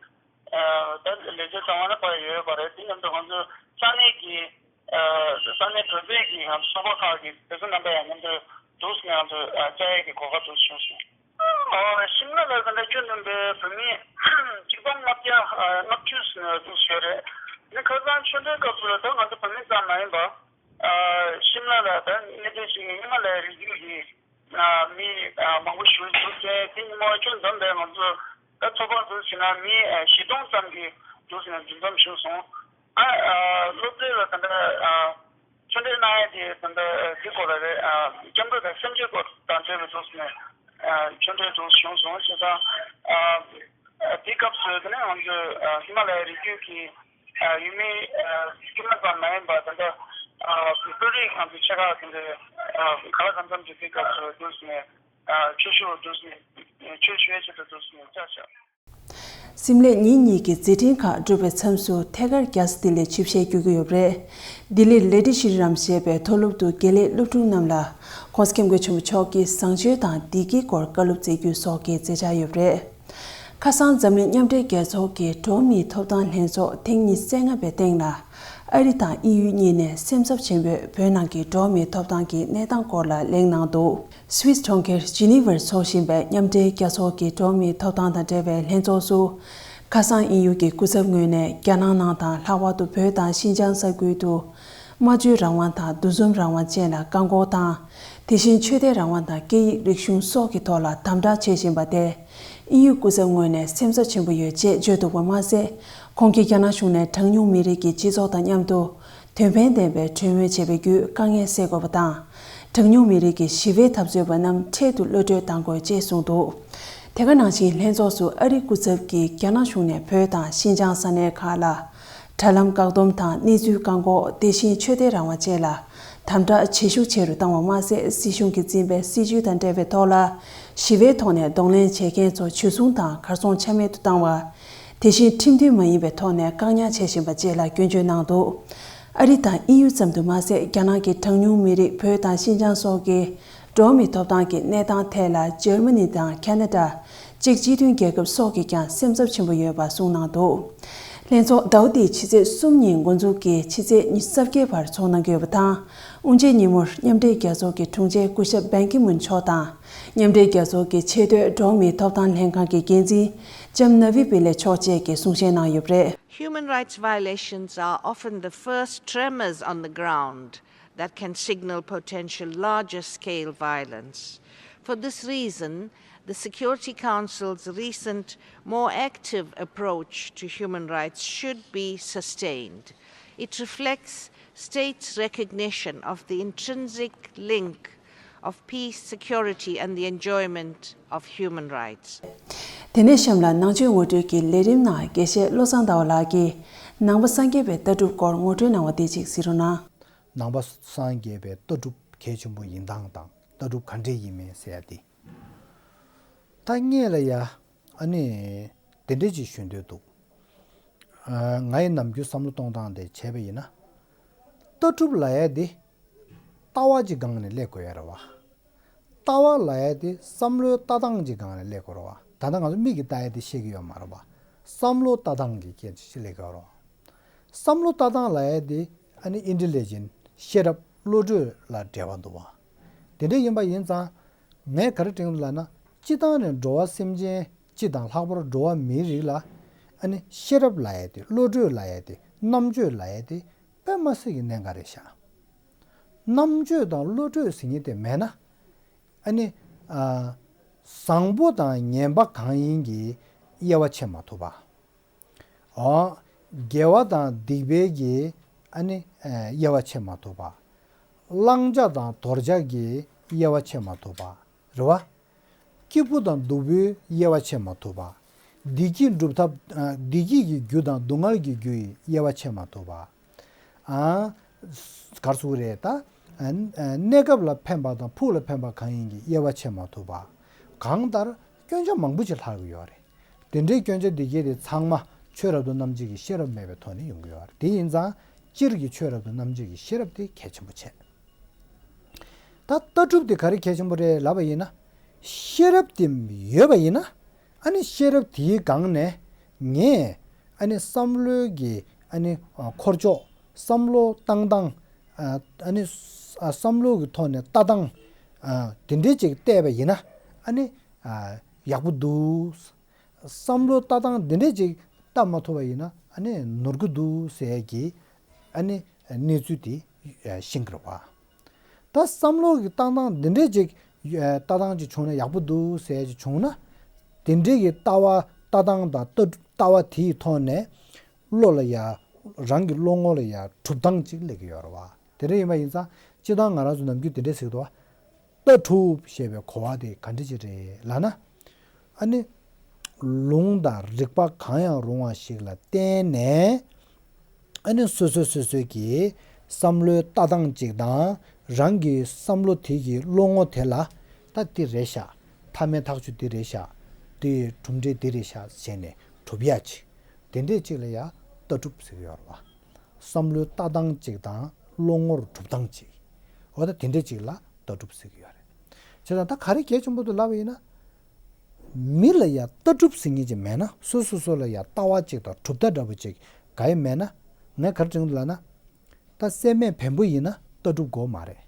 ཨ་ད་ལས་བྱེད་ཚང་མ་ལ་ཕར་ཡོད་པ་རེད། དེ་མཉམ་དུ་ང་ཚོ་ས་གནས་ཀྱི་ཨ་ས་གནས་བོད་པའི་གི་ང་ཚོ་ཚོགས་པ་ཁག་གི་བོད་ཚོ་རྣམ་པ་ཡང་མཉམ་དུ་འདུག་སེ་ང་ཚོ་ཨ་བཅར་ཡས་ཀྱི་གོ་སྐབས་འདུག་བྱུང་སོང་། ཨོ་ཤིམ་ལ་ལ་ད་ལྟ་ཁྱོན་བསྡོམས་པའི་བོད་མི་ཆིག་སྟོང་ལྔ་བརྒྱ་ལྔ་བཅུ་ཙམ་ཡོད་རེད། ནི་ཁ་སང་ཆོས་འབྲེལ་སྐབས་སུ་ལ་ད་ང་ཚོ་བོད་མི་ཙམ་མ་ཡིན་པ། ཤིམ་ལ་ལ་ད་གནས་སྡོད་བྱེད་མཁན་ཧི་མ་ལ་ཡའི་རི་རྒྱུད་ཀྱི་མི་མང་པོ་ཞིག་འདུག་སྟེ། དེ་ཉིན་མོ་ཁྱོན་བསྡོམས་པས་ང་ཚོ་ད་ཚོགས་པ་འདུག་བྱས་ན་མི་བཞི་སྟོང་ཙམ་གྱི་འདུག་ཟེར་ནས་འདུ་འཛོམས་བྱུང་སོང་། ཨ་སློབ་གྲྭའི་ལ་ད་ལྟ་ཆོས་འབྲེལ་གནང་ཡས་དེ་ད་ལྟ་འདི་སྐོར་ལ་རེད། སྐྱབས་འགྲོ་དང་སེམས་བསྐྱེད་སྐོར་དང་འབྲེལ་བའི་འདུག་ཟེར་ནས་ཆོས་འབྲེལ་འདུག་བྱུང་སོང་། བྱས་ཙང་དེའི་སྐབས་སུ་དེ་ནས་ང་ཚོས་ཧི་མ་ལ་ཡའི་རི་རྒྱུད་ཀྱི་ཡུལ་མི་དཀྱུས་མ་ཙམ་མ་ཡིན་པ་ད་ལྟ་བོད་རིགས་ང་ཚོ་ཆེ་ཁག་དེ་འདྲ་ག་ལ་གང་འཚམ་གྱི་དེའི་སྐབས་སུ་འདུག་ཟེར་ནས་ཆོས་ཞུ་འདུག་ཟེར་ནས་ཆོས་ཞུ་ཡས་ཆེད་དུ་འདུག་ཟེར་ནས་བཅར་བྱུང་། སིམ་ལས་ཉིན་གཉིས་ཀྱི་མཛད་འཕྲིན་ཁག་གྲུབ་པའི་མཚམས་སུ་ཐད་ཀར་རྒྱལ་ས་ལྡི་ལིར་ཆིབས་ཞལ་བསྒྱུར་གྱི་ཡོད་པ་རེད། ལྡི་ལིར་ལེ་ཌི་ཤྲི་རམ་ཞེས་པའི་མཐོ་སློབ་ཏུ་དགེ་ལས་སློབ་ཕྲུག་རྣམས་ལ་༸གོང་ས་༸སྐྱབས་མགོན་ཆེན་པོ་མཆོག་གིས་བཟང་སྤྱོད་དང་བདེ་སྐྱིད་སྐོར་བཀའ་སློབ་སྩལ་རྒྱུ་སོགས་ཀྱི་མཛད་འཆར་ཡོད་པ་རེད། ཁ་སང་འཛམ་གླིང་མཉམ་འབྲེལ་རྒྱལ་ཚོགས་ཀྱི་འགྲོ་བ་མིའི་ཐོབ་ཐང་ལྷན་ཚོགས་ཐེངས་ཉི་ཤུ་རྩ་ལྔ་པའི་སྟེང་ལ། ཨ་རི་དང་དབྱིན་ཡུལ་གཉིས་ནས་སེམས་འཚབ་ཆེན་པོས་བོད་ནང་གི་འགྲོ་བ་མིའི་ཐོབ་ཐང་གི་གནས་སྟངས་སྐོར་ལ་གླེང་གནང་འདུག་སུད་སི་གྲོང་ཁྱེར་ཇི་ནི་ཝར་འཚོགས་བཞིན་པའི་མཉམ་འབྲེལ་རྒྱལ་ཚོགས་ཀྱི་འགྲོ་བ་མིའི་ཐོབ་ཐང་དང་འབྲེལ་བའི་ལྷན་ཚོགས་སུ། ཁ་སང་དབྱིན་ཡུལ་གྱི་སྐུ་ཚབ་ངོས་ནས་རྒྱ་ནག་ནང་དང་ལྷག་པར་དུ་བོད་དང་ཤིན་ཅང་ས་ཁུལ་དུ། སྨྲ་བརྗོད་རང་དབང་དང་འདུ་འཛོམས་རང་དབང་བཅས་ལ་བཀག་འགོག་དང་། དེ་བཞིན་ཆོས་དད་རང་དབང་དང་སྐད་ཡིག་རིག་གཞུང་སོགས་ཀྱི་ཐོག་ལ་དམ་དྲག་བྱེད་བཞིན་པ་དེ། དབྱིན་ཡུལ་སྐུ་ཚབ་ངོས་ནས་སེམས་འཚབ་ཆེན་པོ་ཡོད་ཅེས་བརྗོད་འདུག་པ་མ་ཟད། ཁོང་གིས་རྒྱ་ནག་གཞུང་ནས་གྲངས་ཉུང་མི་རིགས་ཀྱི་སྤྱི་ཚོགས་དང་མཉམ་དུ། དོན་ཕན་ལྡན་པའི་གྲོས་མོལ་བྱེད་པའི་བརྒྱུད་དཀའ་ངལ་སེལ་དགོས་པ་དང་། གྲངས་ཉུང་མི་རིགས་ཀྱི་ཞི་བའི་འཐབ་རྩོད་པ་རྣམས་འཕྲལ་དུ་གློད་གྲོལ་གཏང་དགོས་ཅེས་གསུངས་འདུག་དེ་ག་ནང་བཞིན་ལྷན་ཚོགས་སུ་ཨ་རིའི་སྐུ་ཚབ་ཀྱིས་རྒྱ་ནག་གཞུང་ནས་བོད་དང་ཤིན་ཅང་ས་གནས་ཁག་ལ། དྲ་ལམ་བཀག་སྡོམ་དང་གནས་ཚུལ་བཀག་འགོག་དེ་བཞིན་ཆོས་དད་རང་དབང་བཅས་ལ་དམ་དྲག་བྱེད་ཤུགས་ཆེ་རུ་བཏང་བ་མ་ཟད། སྲིད་གཞུང་གིས་འཛིན་པའི་སྲིད་བྱུས་དང་འབྲེལ་བའི་ཐོག་ལ། ཞི་བའི་ཐོག་ནས་གདོང་ལེན་བྱེད་མཁན་ཚོ་འཇུ་བཟུང་དང་གར་སོང་ཆ་མེད་དུ་བཏང་བ། དེ་བཞིན་ཁྲིམས་མཐུན་མ་ཡིན་པའི་ཐོག་ནས་བཀག་ཉར་བྱེད་བཞིན་པ་བཅས་ལ་སྐྱོན་བརྗོད་གནང་འདུག་ཨ་རི་དང་དབྱིན་ཡུལ་ཙམ་དུ་མ་ཟད། རྒྱ་ནག་གི་གྲངས་ཉུང་མི་རིགས་བོད་དང་ཤིན་ཅང་སོགས་ཀྱི་འགྲོ་བ་མིའི་ཐོབ་ཐང་གི་གནས་སྟངས་ཐད་ལ་འཇར་མ་ནི་དང་ཁ་ན་ཌ། ཅེཀ་སྤྱི་མཐུན་རྒྱལ་ཁབ་སོགས་ཀྱིས་ཀྱང་སེམས་འཚབ་ཆེན་པོ་ཡོད་པ་གསུངས་གནང་འདུག་ལྷན་ཚོགས་ཟླ་བ་འདིའི་ཕྱི་ཚེས་གསུམ་ཉིན་འགོ་འཛུགས་ཀྱིས་ཕྱི་ཚེས་ཉི་ཤུ་རྩ་བརྒྱད་བར་འཚོགས་གནང་གི་ཡོད་པ་དང་། དབུ་འབྱེད་ཉིན་མོར་མཉམ་འབྲེལ་རྒྱལ་ཚོགས་ཀྱི་དྲུང་ཆེ་སྐུ་ཞབས་བན་ཀི་མུན་མཆོག་དང་། མཉམ་འབྲེལ་རྒྱལ་ཚོགས་ཀྱི་ཆེས་མཐོའི་འགྲོ་བ་མིའི་ཐོབ་ཐང་ལྷན་ཁང་གི་འགན་འཛིན་ལྕམ་ན་བི་པི་ལེ་མཆོག་བཅས་ཀྱིས་གསུང་བཤད་གནང་ཡོད་པ་རེད། Human rights violations are often the first tremors on the ground that can signal potential larger scale violence. For this reason, the Security Council's recent, more active approach to human rights should be sustained. It reflects states' recognition of the intrinsic link of peace, security, and the enjoyment of human rights. དེ་ནས་གཤམ་ལ་ནང་ཆོས་ངོ་སྤྲོད་ཀྱི་ལས་རིམ་ནང་དགེ་བཤེས་བློ་བཟང་ཟླ་བ་ལགས་ཀྱིས་ནང་པ་སངས་རྒྱས་པའི་ལྟ་གྲུབ་སྐོར་ངོ་སྤྲོད་གནང་བ་དེ་གཅིག་གཟིགས་རོགས་གནང་། ནང་པ་སངས་རྒྱས་པའི་ལྟ་གྲུབ་གལ་ཆེན་པོ་ཡིན་སྟངས་དང་ལྟ་གྲུབ་ག་འདྲས་ཡིན་མིན་ཟེར་ཡ་དེ། ད་ངས་ལ་ཡ་ཨ་ནི་དེ་འདྲས་ཅིག་ཞུ་འདོད་འདུག་ཨ། ངའི་ནམ་རྒྱུན་བསམ་བློ་གཏོང་སྟངས་དེ་བྱས་པ་ཡིན་ན། ལྟ་གྲུབ་ལབ་ཡ་དེ་ལྟ་བ་ཅིག་སྒང་ནས་སླེབས་དགོས་ཡ་རེད་བ། ལྟ་བ་ལབ་ཡ་དེ་བསམ་བློའི་ལྟ་སྟངས་ཀྱི་སྒང་ནས་སླེབས་དགོས་རེད་བ། ད་ལྟ་ང་ཚོ་མིག་གིས་ལྟ་ཡ་དེ་ཤེས་ཀྱི་ཡོད་མ་རེད་བ། བསམ་བློ་ལྟ་སྟངས་ཀྱི་སྐད་ཆ་ཞིག་སླེབས་དགོས་རེད་བ། བསམ་བློ་ལྟ་སྟངས་ལབ་ཡ་དེ་ཨ་ནི་ཨིན་ཊེ་ལི་ཇེན་ཤེས་རབ་བློ་གྲོས་ལ་འབྲེལ་བ་འདུག་བ། དེ་འདྲ་ཡིན་པ་ཡིན་ཙང་ངས་ག་རེ་དྲན་འདུག་ལབ་ན། སྤྱི་བཏང་ནས་འགྲོ་བ་སེམས་ཅན་སྤྱི་དང་ལྷག་པར་འགྲོ་བ་མིའི་རིགས་ལ་ཨ་ནི་ཤེས་རབ་ལབ་ཡ་དེ་བློ་གྲོས་ལབ་ཡ་དེ་རྣམ་དཔྱོད་ལབ་ཡ་དེ་དཔེ་མ་སྲིད་ཀྱི་གནད་འགག་རེད་ཤག་རྣམ་དཔྱོད་དང་བློ་གྲོས་ཟེར་མཁན་དེ་མེད་ན། ཨ་ནི། ཨ། བཟང་པོ་དང་ངན་པ་གང་ཡིན་གྱི་དབྱེ་བ་ཕྱེ་མ་ཐུབ་པ། འོ། དགེ་བ་དང་སྡིག་པའི་གི་ཨ་ནི། ཨ། དབྱེ་བ་ཕྱེ་མ་ཐུབ་པ། བླང་བྱ་དང་དོར་བྱ་གི་དབྱེ་བ་ཕྱེ་མ་ཐུབ་པ། རེད་བ། སྐྱིད་པོ་དང་སྡུག་པོའི་དབྱེ་བ་ཕྱེ་མ་ཐུབ་པ། བདེ་སྐྱིད་སྒྲུབ་ཐབས། ཨ། བདེ་སྐྱིད་ཀྱི་རྒྱུ་དང་སྡུག་བསྔལ་གྱི་རྒྱུ་ཡི་དབྱེ་བ་ཕྱེ་མ་ཐུབ་པ། ཨ། ག་རེ་ཟེར་དགོས་རེད་ད། ཨ། གནས་སྐབས་ལ་ཕན་པ་དང་ཕུགས་ལ་ཕན་པ་གང་ཡིན་གྱི་དབྱེ་བ་ཕྱེ་མ་ཐུབ་པ། གང་ལྟར་སྐྱོན་ཆ་མང་པོ་ཞིག་ལྷག་གི་ཡོད་རེད། དེ་འདྲའི་སྐྱོན་ཆ་འདི་གས་དེ་ཚང་མ་ཆོས་རབ་ཏུ་རྣམ་འབྱེད་ཀྱི་ཤེས་རབ་མེད་པའི་ཐོག་ནས་ཡོང་གི་ཡོད་རེད། དེ་ཡིན་ཙང་སྤྱིར་གྱི་ཆོས་རབ་ཏུ་རྣམ་འབྱེད་ཀྱི་ཤེས་རབ་དེ་གལ་ཆེན་པོ་བྱས། ད་ལྟ་གྲུབ་དེ་ག་རེ་གལ་ཆེན་པོ་རེད་ལབ་པ་ཡིན་ན། ཤེས་རབ་དེ་ཡོད་པ་ཡིན་ན། ཨ་ནི་ཤེས་རབ་དེའི་སྒང་ནས་ངས་ཨ་ནི་བསམ་བློའི་གི་ཨ་ནི་འཁོར་ཕྱོགས། བསམ་བློ་བཏང་སྟངས། ཨ་ནི་བསམ་བློ་གི་ཐོག་ནས་ལྟ་སྟངས། དེ་འདྲའི་ཅིག་བལྟས་པ་ཡིན་ན་ཨ་ནི་ཡག་པོ་འདུག་བསམ་བློ་ལྟ་སྟངས་འདི་འདྲས་ཅིག་བལྟ་མ་ཐུབ་པ་ཡིན་ན་ཨ་ནི་ནོར་གྱི་འདུག་ཟེར་གྱི་ཨ་ནི་གནས་ཚུལ་དེ་ཤེས་ཀྱི་རེད་བ། ད་བསམ་བློ་གི་ལྟ་སྟངས་འདི་འདྲས་ཅིག་ལྟ་སྟངས་ཅིག་བྱུང་ན་ཡག་པོ་འདུག་ཟེར་ཅིག་བྱུང་ན། དེ་འདྲས་ཀྱི་ལྟ་བ་ལྟ་སྟངས་དང་ལྟ་ལྟ་བ་དེའི་ཐོག་ནས་བློ་ལ་ཡ། རང་གི་བློ་ངོ་ལ་ཡ་གྲུབ་སྟངས་ཅིག་སླེབས་ཀྱི་ཡོད་རེད་བ། དེ་འདྲ་ཡིན་པ་ཡིན་ཙང་སྤྱིར་བཏང་ང་རང་ཚོ་ནམ་རྒྱུན་དེ་འདྲས་ཟེར་གྱི་འདུག་བ། ལྟ་གྲུབ་ཞེས་པའི་གོ་བ་དེ་ག་འདྲ་ཅིག་རེད་ལབ་ན། ཨ་ནི། ལུང་དང་རིགས་པ་གང་ཡང་རུང་བ་ཞིག་ལ་བརྟེན་ནས། ཨ་ནི་སོ་སོ་སོ་སོའི་གི་བསམ་བློའི་ལྟ་སྟངས་ཅིག་དང་རང་གི་བསམ་བློ་དེ་གི་བློ་ངོ་དེ་ལ་ད་འདི་རེད་ཤག་མཐའ་མའི་ཐག་གཅོད་འདི་རེད་ཤག་འདི་གྲུབ་འབྲས་འདི་རེད་ཤག་བྱས་ནས་གྲུབ་ཡ་ཅིག་དེ་འདྲས་ཅིག་ལ་ཡ་ལྟ་གྲུབ་ཟེར་གི་ཡོད་རེད་བ། བསམ་བློའི་ལྟ་སྟངས་གཅིག་དང་བློ་ངོར་གྲུབ་སྟངས་གཅིག་འོ་ད་དེ་འདྲ་གཅིག་ལ་ལྟ་གྲུབ་ཟེར་གི་ཡོད་རེད། བྱས་ཙང་ད་ག་རེ་གལ་ཆེན་པོ་འདུག་ལབ་པ་ཡིན་ན། མི་ལ་ཡ་ལྟ་གྲུབ་ཟེར་མཁན་ཅིག་མེད་ན། སོ་སོ་སོ་ལ་ཡ་ལྟ་བ་གཅིག་དང་གྲུབ་མཐའ་འདྲ་པོ་གཅིག་ག་ཡེ་མེད་ན། ངས་ག་རེ་དྲན་གི་འདུག་ལབ་ན། ད་སྲེད་མེད་བེམ་པོ་ཡིན་ན་ལྟ་གྲུབ་དགོས་མ་རེད།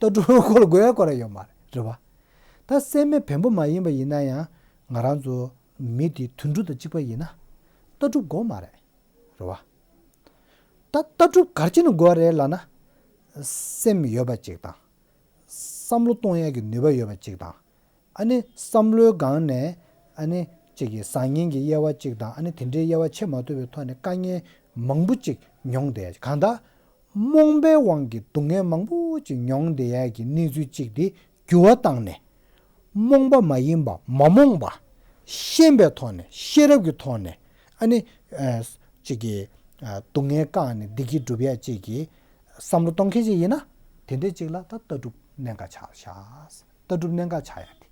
ལྟ་གྲུབ་ཁོ་ལ་དགོས་ཡ་ཁོ་ར་ཡོད་མ་རེད། རེད་བ། ད་སྲེད་མེད་བེམ་པོ་མ་ཡིན་པ་ཡིན་ན་ཡང་ང་རང་ཚོ་མི་དེ་དུད་འགྲོ་དང་གཅིག་པ་ཡིན་ན་ལྟ་གྲུབ་དགོས་མ་རེད། རེད་བ། ད་ལྟ་གྲུབ་ག་རེ་བྱས་ནས་དགོས་རེད་ལབ་ན། སེམས་ཡོད་པ་ཅིག་དང་། བསམ་བློ་གཏོང་ཡག་གི་ནུས་པ་ཡོད་པ་ཅིག་དང་། ཨ་ནི་བསམ་བློའི་སྒང་ནས་ཨ་ནི་ཅིག་གི་བཟང་ངན་གྱི་དབྱེ་བ་ཅིག་དང་། ཨ་ནི་དེ་འདྲའི་དབྱེ་བ་ཕྱེ་མ་ཐུབ་པའི་ཐོག་ནས་དཀའ་ངལ་མང་པོ་ཅིག་མྱོང་བསྡད་ཡ། གང་ལྟར་རྨོངས་པའི་དབང་གིས་སྡུག་བསྔལ་མང་པོ་ཅིག་མྱོང་བསྡད་ཡ་གི་གནས་ཚུལ་ཅིག་དེ་འགྱུར་བ་བཏང་ནས། རྨོངས་པ་མ་ཡིན་པ། མ་རྨོངས་པ། ཤེས་པའི་ཐོག་ནས། ཤེས་རབ་ཀྱི་ཐོག་ནས། ཨ་ནི། ཨ། ཅིག་གི། ཨ། སྡུག་བསྔལ་བཀག་ནས་བདེ་སྐྱིད་སྒྲུབ་ཡ་ཅིག་གི་བསམ་བློ་གཏོང་མཁན་ཅིག་ཡིན་ན། དེ་འདྲའི་ཅིག་ལ་ད་ལྟ་གྲུབ་གནད་འགག་ཆགས་ཤག་ལྟ་གྲུབ་གནད་འགག་ཆགས་ཡ་དེ།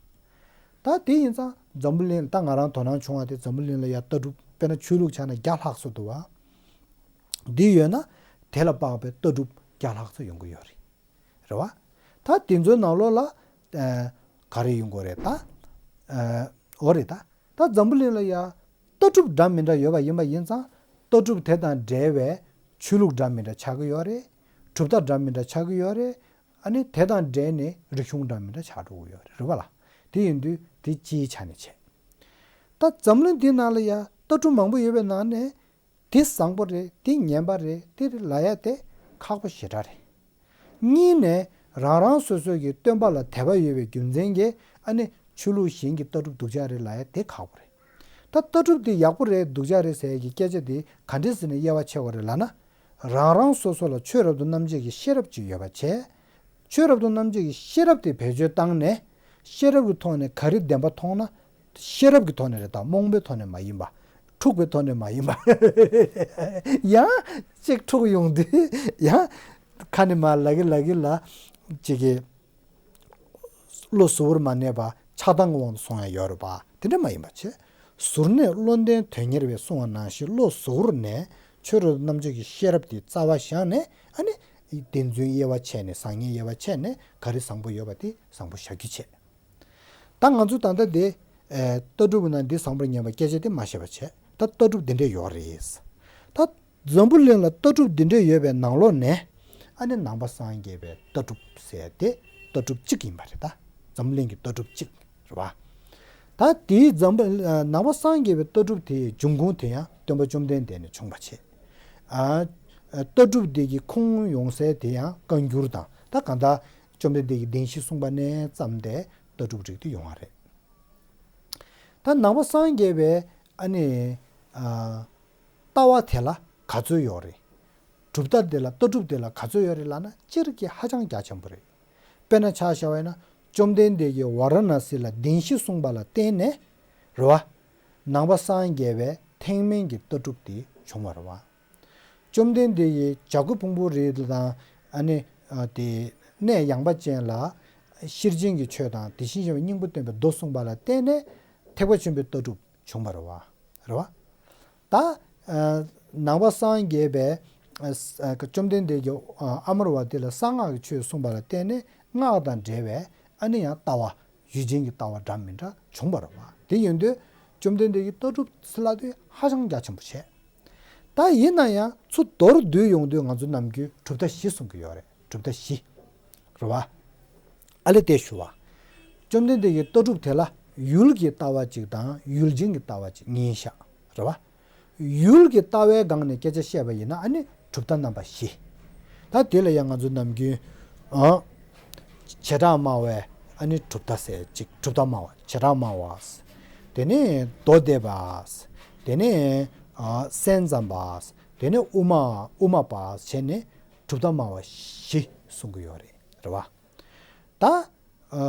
ད་དེ་ཡིན་ཙང་འཛམ་བུ་གླིང་ད་ང་རང་དོ་སྣང་བྱུང་བ་དེ་འཛམ་བུ་གླིང་ལ་ཡ་ལྟ་གྲུབ་དཔེར་ན་ཆོས་ལུགས་ཆ་ནས་བརྒྱ་ལྷག་ཙམ་འདུག་བ། འདི་ཡོད་ན་དེ་ལ་དཔག་པའི་ལྟ་གྲུབ་བརྒྱ་ལྷག་ཙམ་ཡོང་གི་ཡོད་རེད། རེད་བ། ད་དེ་ཚོའི་ནང་ལོགས་ལ། ཨ། ག་རེ་ཡོང་གི་རེད་ད། ཨ། འོ་རེད་ད། ད་འཛམ་བུ་གླིང་ལ་ཡ་ལྟ་གྲུབ་འདྲ་མི་འདྲ་ཡོད་པ་ཡིན་པ་ཡིན་ཙང་། ལྟ་གྲུབ་དེ་དང་འབྲེལ་བའི་ཆོས་ལུགས་འདྲ་མི་འདྲ་ཆགས་ཀྱི་ཡོད་རེད། གྲུབ་མཐའ་འདྲ་མི་འདྲ་ཆགས་ཀྱི་ཡོད་རེད། ཨ་ནི་དེ་དང་འབྲེལ་ནས་རིག་གཞུང་འདྲ་མི་འདྲ་ཆགས་འགྲོ་གི་ཡོད་རེད། རེད་བ་ལ། དེ་ཡིན་དུས་དེ་སྤྱིའི་ཆ་ནས་བྱས། ད་འཛམ་གླིང་འདིའི་ནང་ལ་ཡ་ལྟ་གྲུབ་མང་པོ་ཡོད་པའི་ནང་ནས། དེ་བཟང་པོ་རེད། དེ་ངན་པ་རེད། དེ་རེད་ལབ་ཡ་དེ་ཁག་པོ་ཞེ་དྲག་རེད། གཉིས་ནས་རང་རང་སོ་སོ་གི་སྟོན་པ་ལ་དད་པ་ཡོད་པའི་རྒྱུ་མཚན་གྱིས་ཨ་ནི་ཆོས་ལུགས་གཞན་གྱི་ལྟ་གྲུབ་སྡུག་ཅག་རེད་ལབ་ཡ་དེ་ཁག་པོ་རེད། ད་ལྟ་གྲུབ་དེ་ཡག་པོ་རེད་སྡུག་ཅག་རེད་ཟེར་ཡ་གི་སྐད་ཆ་དེ་ག་འདྲས་ཟེར་ནས་དབྱེ་བ་ཕྱེ་དགོས་རེད་ལབ་ན། རང་རང་སོ་སོ་ལ་ཆོས་རབ་ཏུ་རྣམ་འབྱེད་ཀྱི་ཤེས་རབ་ཅིག་ཡོད་པ་བྱས། ཆོས་རབ་ཏུ་རྣམ་འབྱེད་ཀྱི་ཤེས་རབ་དེ་བེད་སྤྱོད་བཏང་ནས། ཤེས་རབ་ཀྱི་ཐོག་ནས་ག་རེ་བདེན་པ་མཐོང་ན། ཤེས་རབ་ཀྱི་ཐོག་ནས་རེད་ད། རྨོངས་པའི་ཐོག་ནས་མ་ཡིན་པ། འཁྲུག་པའི་ཐོག་ནས་མ་ཡིན་པ། ཡང་གཅིག་འཁྲུག་ཡོང་དུས་ཡང་ ཁ་ནས་མར་ལབ་ཀྱི་ལབ་ཀྱི་ལ། ཅིག་གིས་བློ་གཟུ་བོར་མ་གནས་པ་ཆགས་སྡང་གི་དབང་དུ་སོང་ཡ་ཡོད་རེད་པ། དེ་འདྲ་མ་ཡིན་པ་བྱས། གཟུར་གནས་བློ་ལྡན་དོན་གཉེར་བས་གསུངས་པ་ནང་བཞིན་བློ་གཟུ་བོར་ནས་ཆོས་རབ་ཏུ་རྣམ་འབྱེད་ཀྱི་ཤེས་རབ་དེ་རྩ་བ་བཞག་ནས། ཨ་ནི་བདེན་རྫུན་དབྱེ་བ་ཕྱེ་ནས། བཟང་ངན་དབྱེ་བ་ཕྱེ་ནས། ག་རེ་བཟང་པོ་ཡོད་པ་དེ་བཟང་པོ་བཞག་རྒྱུ་བྱས། ད་ང་ཚོ་ད་ལྟ་དེ་ཨེ་ལྟ་གྲུབ་ནང་འདི་བཟང་པོར་ངེས་པ་སྐད་ཆ་དེ་མ་བཤད་པ་བྱས། ད་ལྟ་གྲུབ་འདི་འདྲས་ཡོད་རེད། ད་འཛམ་བུ་གླིང་ལ་ལྟ་གྲུབ་འདི་འདྲས་ཡོད་པའི་ནང་ལོགས་ནས། ཨ་ནི་ནང་པ་སངས་རྒྱས་པའི་ལྟ་གྲུབ་ཟེར་དེ་ལྟ་གྲུབ་གཅིག་ཡིན་པ་རེད། ད་འཛམ་བུ་གླིང་གི་ལྟ་གྲུབ་གཅིག་རེད་བ། ད་དེའི་འཛམ་བུ་ནང་པ་སངས་རྒྱས་པའི་ལྟ་གྲུབ་དེའི་འབྱུང་ཁུངས་དེ་ཡང་སྟོན་པ་བཅོམ་ལྡན་འདས་ནས་བྱུང་བ་བྱས། ཨ་ལྟ་གྲུབ་དེ་གི་ཁུངས་ཡོང་སའི་དེ་ཡང་བཀའ་འགྱུར་དང་། ད་གང་ལྟར་བཅོམ་ལྡན་འདས་ཀྱིས་བདེན་བཞི་གསུངས་པ་ནས་བརྩམས་ཏེ་ལྟ་གྲུབ་རིགས་དེ་ཡོང་བ་རེད། ད་ནང་པ་སངས་རྒྱས་པའི་ཨ་ནི་ཨ་ལྟ་བ་དེ་ལ་ག་ཚོད་ཡོད་རེད། གྲུབ་མཐའ་དེ་ལ། ལྟ་གྲུབ་དེ་ལ་ག་ཚོད་ཡོད་རེད་ལབ་ན། སྤྱིར་གྱིས་ཧ་ཅང་རྒྱ་ཆེན་པོ་རེད། དཔེར་ན་ཆ་བཞག་པ་ཡིན་ན། བཅོམ་ལྡན་འདས་ཀྱིས་ཝཱ་ར་ཎ་སི་ལ་བདེན་བཞི་གསུངས་པ་ལ་བརྟེན་ནས་རེད་བ། ནང་པ་སངས་རྒྱས་པའི་ཐེག་དམན་གྱི་ལྟ་གྲུབ་དེ་བྱུང་བ་རེད་བ། བཅོམ་ལྡན་འདས་ཀྱིས་བྱ་རྒོད་ཕུང་པོའི་རིགས་དང་། ཨ་ནི་ཨ་དེ་གནས་ཡངས་པ་ཅན་ལ་ཤེར་ཕྱིན་གྱི་ཆོས་དང་། དེ་བཞིན་གཤེགས་པའི་སྙིང་པོ་སྟོན་པའི་མདོ་གསུངས་པ་ལ་བརྟེན་ནས་ཐེག་པ་ཆེན་པོའི་ལྟ་གྲུབ་བྱུང་བ་རེད་བ། རེད་བ། ད་ཨ་ནང་པ་སངས་རྒྱས་པའི་ཨ་ཨ་བཅོམ་ལྡན་འདས་ཀྱི་ཨ་ཨ་མར་བ་ཏི་ལ་གསང་སྔགས་ཀྱི་ཆོས་གསུངས་པ་ལ་བརྟེན་ནས་སྔགས་དང་འབྲེལ་བའི་ཨ་ནི་ཡང་ལྟ་བ། ཡུལ་ཅན་གྱི་ལྟ་བ་འདྲ་མི་འདྲ་བྱུང་བ་རེད་བ། དེ་ཡིན་དུས་བཅོམ་ལྡན་འདས་ཀྱི་ལྟ་གྲུབ་ཟེར་ལབ་དུས་ཧ་ཅང་རྒྱ་ཆེན་པོ་བྱས། ད་ཡིན་ན་ཡང་ཚུར་མདོར་བསྡུས་ཡོང་དུས་ང་ཚོ་ནམ་རྒྱུན་གྲུབ་མཐའ་བཞི་གསུང་གི་ཡོད་རེད། གྲུབ་མཐའ་བཞི། རེད་བ། ཨ་ལས་དེ་ཞུ་བ། བཅོམ་ལྡན་འདས་ཀྱི་ལྟ་གྲུབ་དེ་ལ་ཡུལ་གྱི་ལྟ་བ་གཅིག་དང་ཡུལ་ཅན་གྱི་ལྟ་བ་གཅིག་གཉིས་བཞག། རེད་བ། ཡུལ་གྱི་ལྟ་བའི་སྒང་ནས་སྐད་ཆ་བཤད་པ་ཡིན་ན། ཨ་ནི་གྲུབ་མཐའ་རྣམ་པ་བཞི། ད་དེ་ལ་ཡང་ང་ཚོ་ནམ་རྒྱུན་ཨ་བྱེ་བྲག་སྨྲ་བའི་ཨ་ནི་གྲུབ་མཐའ་ཟེར་ཅིག། གྲུབ་མཐའ་སྨྲ་བ། བྱེ་བྲག་སྨྲ་བ། དེ་ནས་མདོ་སྡེ་པ། དེ་ནས་ཨ་སེམས་ཙམ་པ། དེ་ནས་དབུ་མ། དབུ་མ་པ་བྱས་ནས་གྲུབ་མཐའ་སྨྲ་བ་བཞི་གསུང་གི་ཡོད་རེད། རེད་བ། ད་ཨ་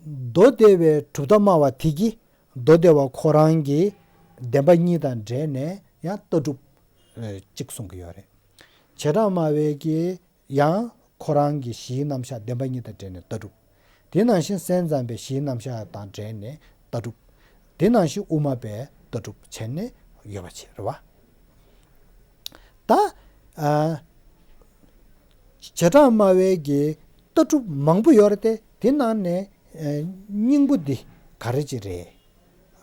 མདོ་སྡེ་པའི་གྲུབ་མཐའ་སྨྲ་བ་དེ་གིས་མདོ་སྡེ་པ་ཁོ་རང་གི་བདེན་པ་གཉིས་དང་འབྲེལ་ནས་ཡང་ལྟ་གྲུབ་ཨ་གཅིག་གསུང་གི་ཡོད་རེད། བྱེ་བྲག་སྨྲ་བའི་གིས་ཡང་ཁོ་རང་གི་གཞིའི་རྣམ་གཞག་བདེན་པ་གཉིས་དང་འབྲེལ་ནས་ལྟ་གྲུབ། དེ་ནང་བཞིན་སེམས་ཙམ་པའི་གཞིའི་རྣམ་གཞག་དང་འབྲེལ་ནས་ལྟ་གྲུབ། དེ་ནང་བཞིན་དབུ་མ་པའི་ལྟ་གྲུབ་བྱས་ནས་ཡོད་པ་བྱས། རེད་བ། ད་ཨ་བྱེ་བྲག་སྨྲ་བའི་གི་ལྟ་གྲུབ་མང་པོ་ཡོད་རེད་དེ། དེ་ནང་ནས་ཨ་སྙིང་པོ་འདི་ག་རེ་ཅིག་རེད།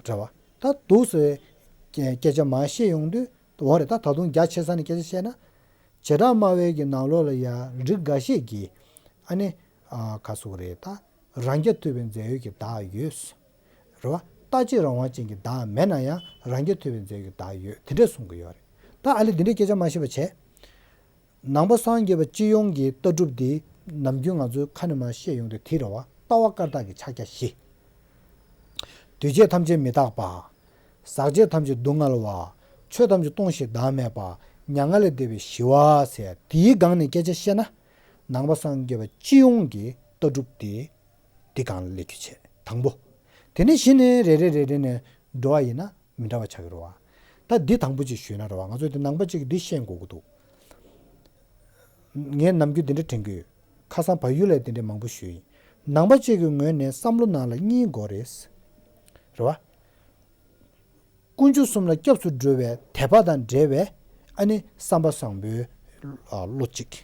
རེད་བ། ད་འདུག་སེ་སྐད་སྐད་ཆ་མར་བཤད་ཡོང་དུས། འོ་རེད། ད་ད་དུང་རྒྱ་ཆེ་ས་ནས་སྐད་ཆ་བཤད་ན། བྱེ་བྲག་སྨྲ་བའི་གི་ནང་ལོགས་ལ་ཡང་རིགས་འགའ་ཤས་ཀྱིས་ཨ་ནི་ཨ་ག་ཟེར་དགོས་རེད། ད་རང་རྐྱ་ཐུབ་པའི་རྫས་ཡོད་ཀྱི་བདག་ཡོད། རེད་བ། རྟག་གཅིག་རང་དབང་ཅན་གྱི་བདག་མེད་ན་ཡང་རང་རྐྱ་ཐུབ་པའི་རྫས་ཡོད་ཀྱི་བདག་ཡོད། དེ་འདྲས་གསུང་གི་ཡོད་རེད། ད་ཨ་ལས་འདི་འདྲའི་སྐད་ཆ་མ་བཤད་པ་བྱས། ནང་པ་སངས་རྒྱས་པ་སྤྱི་ཡོངས་ཀྱི་ལྟ་གྲུབ་འདི་ནམ་རྒྱུན་ང་ཚོའི་ཁ་ནས་མར་བཤད་ཡོང་དུས་དེ་རེད་བ། ལྟ་བ་བཀར་བཏགས་ཀྱི་ཕྱག་རྒྱ་བཞི། འདུས་བྱས་ཐམས་ཅད་མི་རྟག་པ། ཟག་བཅས་ཐམས་ཅད་སྡུག་བསྔལ་བ། ཆོས་ཐམས་ཅད་སྟོང་ཞིང་བདག་མེད་པ། མྱ་ངན་ལས་འདས་པའི་ཞི་བ་ཟེར། དེའི་སྒང་ནས་སྐད་ཆ་བཤད་ན། ནང་པ་སངས་རྒྱས་པ་སྤྱི་ཡོངས་ཀྱི་ལྟ་གྲུབ་དེ་འདི་སྒང་ལ་སླེབས་རྒྱུ་བྱས། དང་པོ། དེ་ནས་གཞི་ནས་རེ་རེ་རེ་རེ་ནས་འགྲོ་བ་ཡིན་ན་མི་འདྲ་བ་ཆགས་ཀྱི་རེད་བ། ད་འདི་དང་པོ་ཅིག་ཞུས་ན་རེད་བ། ང་ཚོས་འདི་ནང་པ་གཅིག་གིས་འདི་ཤེས་དགོས་ཀྱི་འདུག། ངས་ནམ་རྒྱུན་འདི་འདྲ་དྲན་གྱི་ཡོད། ཁ་སང་བལ་ཡུལ་ལ་འདི་འདྲ་མང་པོ་ཞུས་ཡིན། ནང་པ་གཅིག་གི་ངོས་ནས་བསམ་བློ་ནང་ལ་གཉིས་དགོས་རེད། རེད་བ། དཀོན་མཆོག་གསུམ་ལ་སྐྱབས་སུ་འགྲོ་བའི་དད་པ་དང་འབྲེལ་བའི་ཨ་ནི་བསམ་པ་བཟང་པོའི་ཨ་བློ་གཅིག།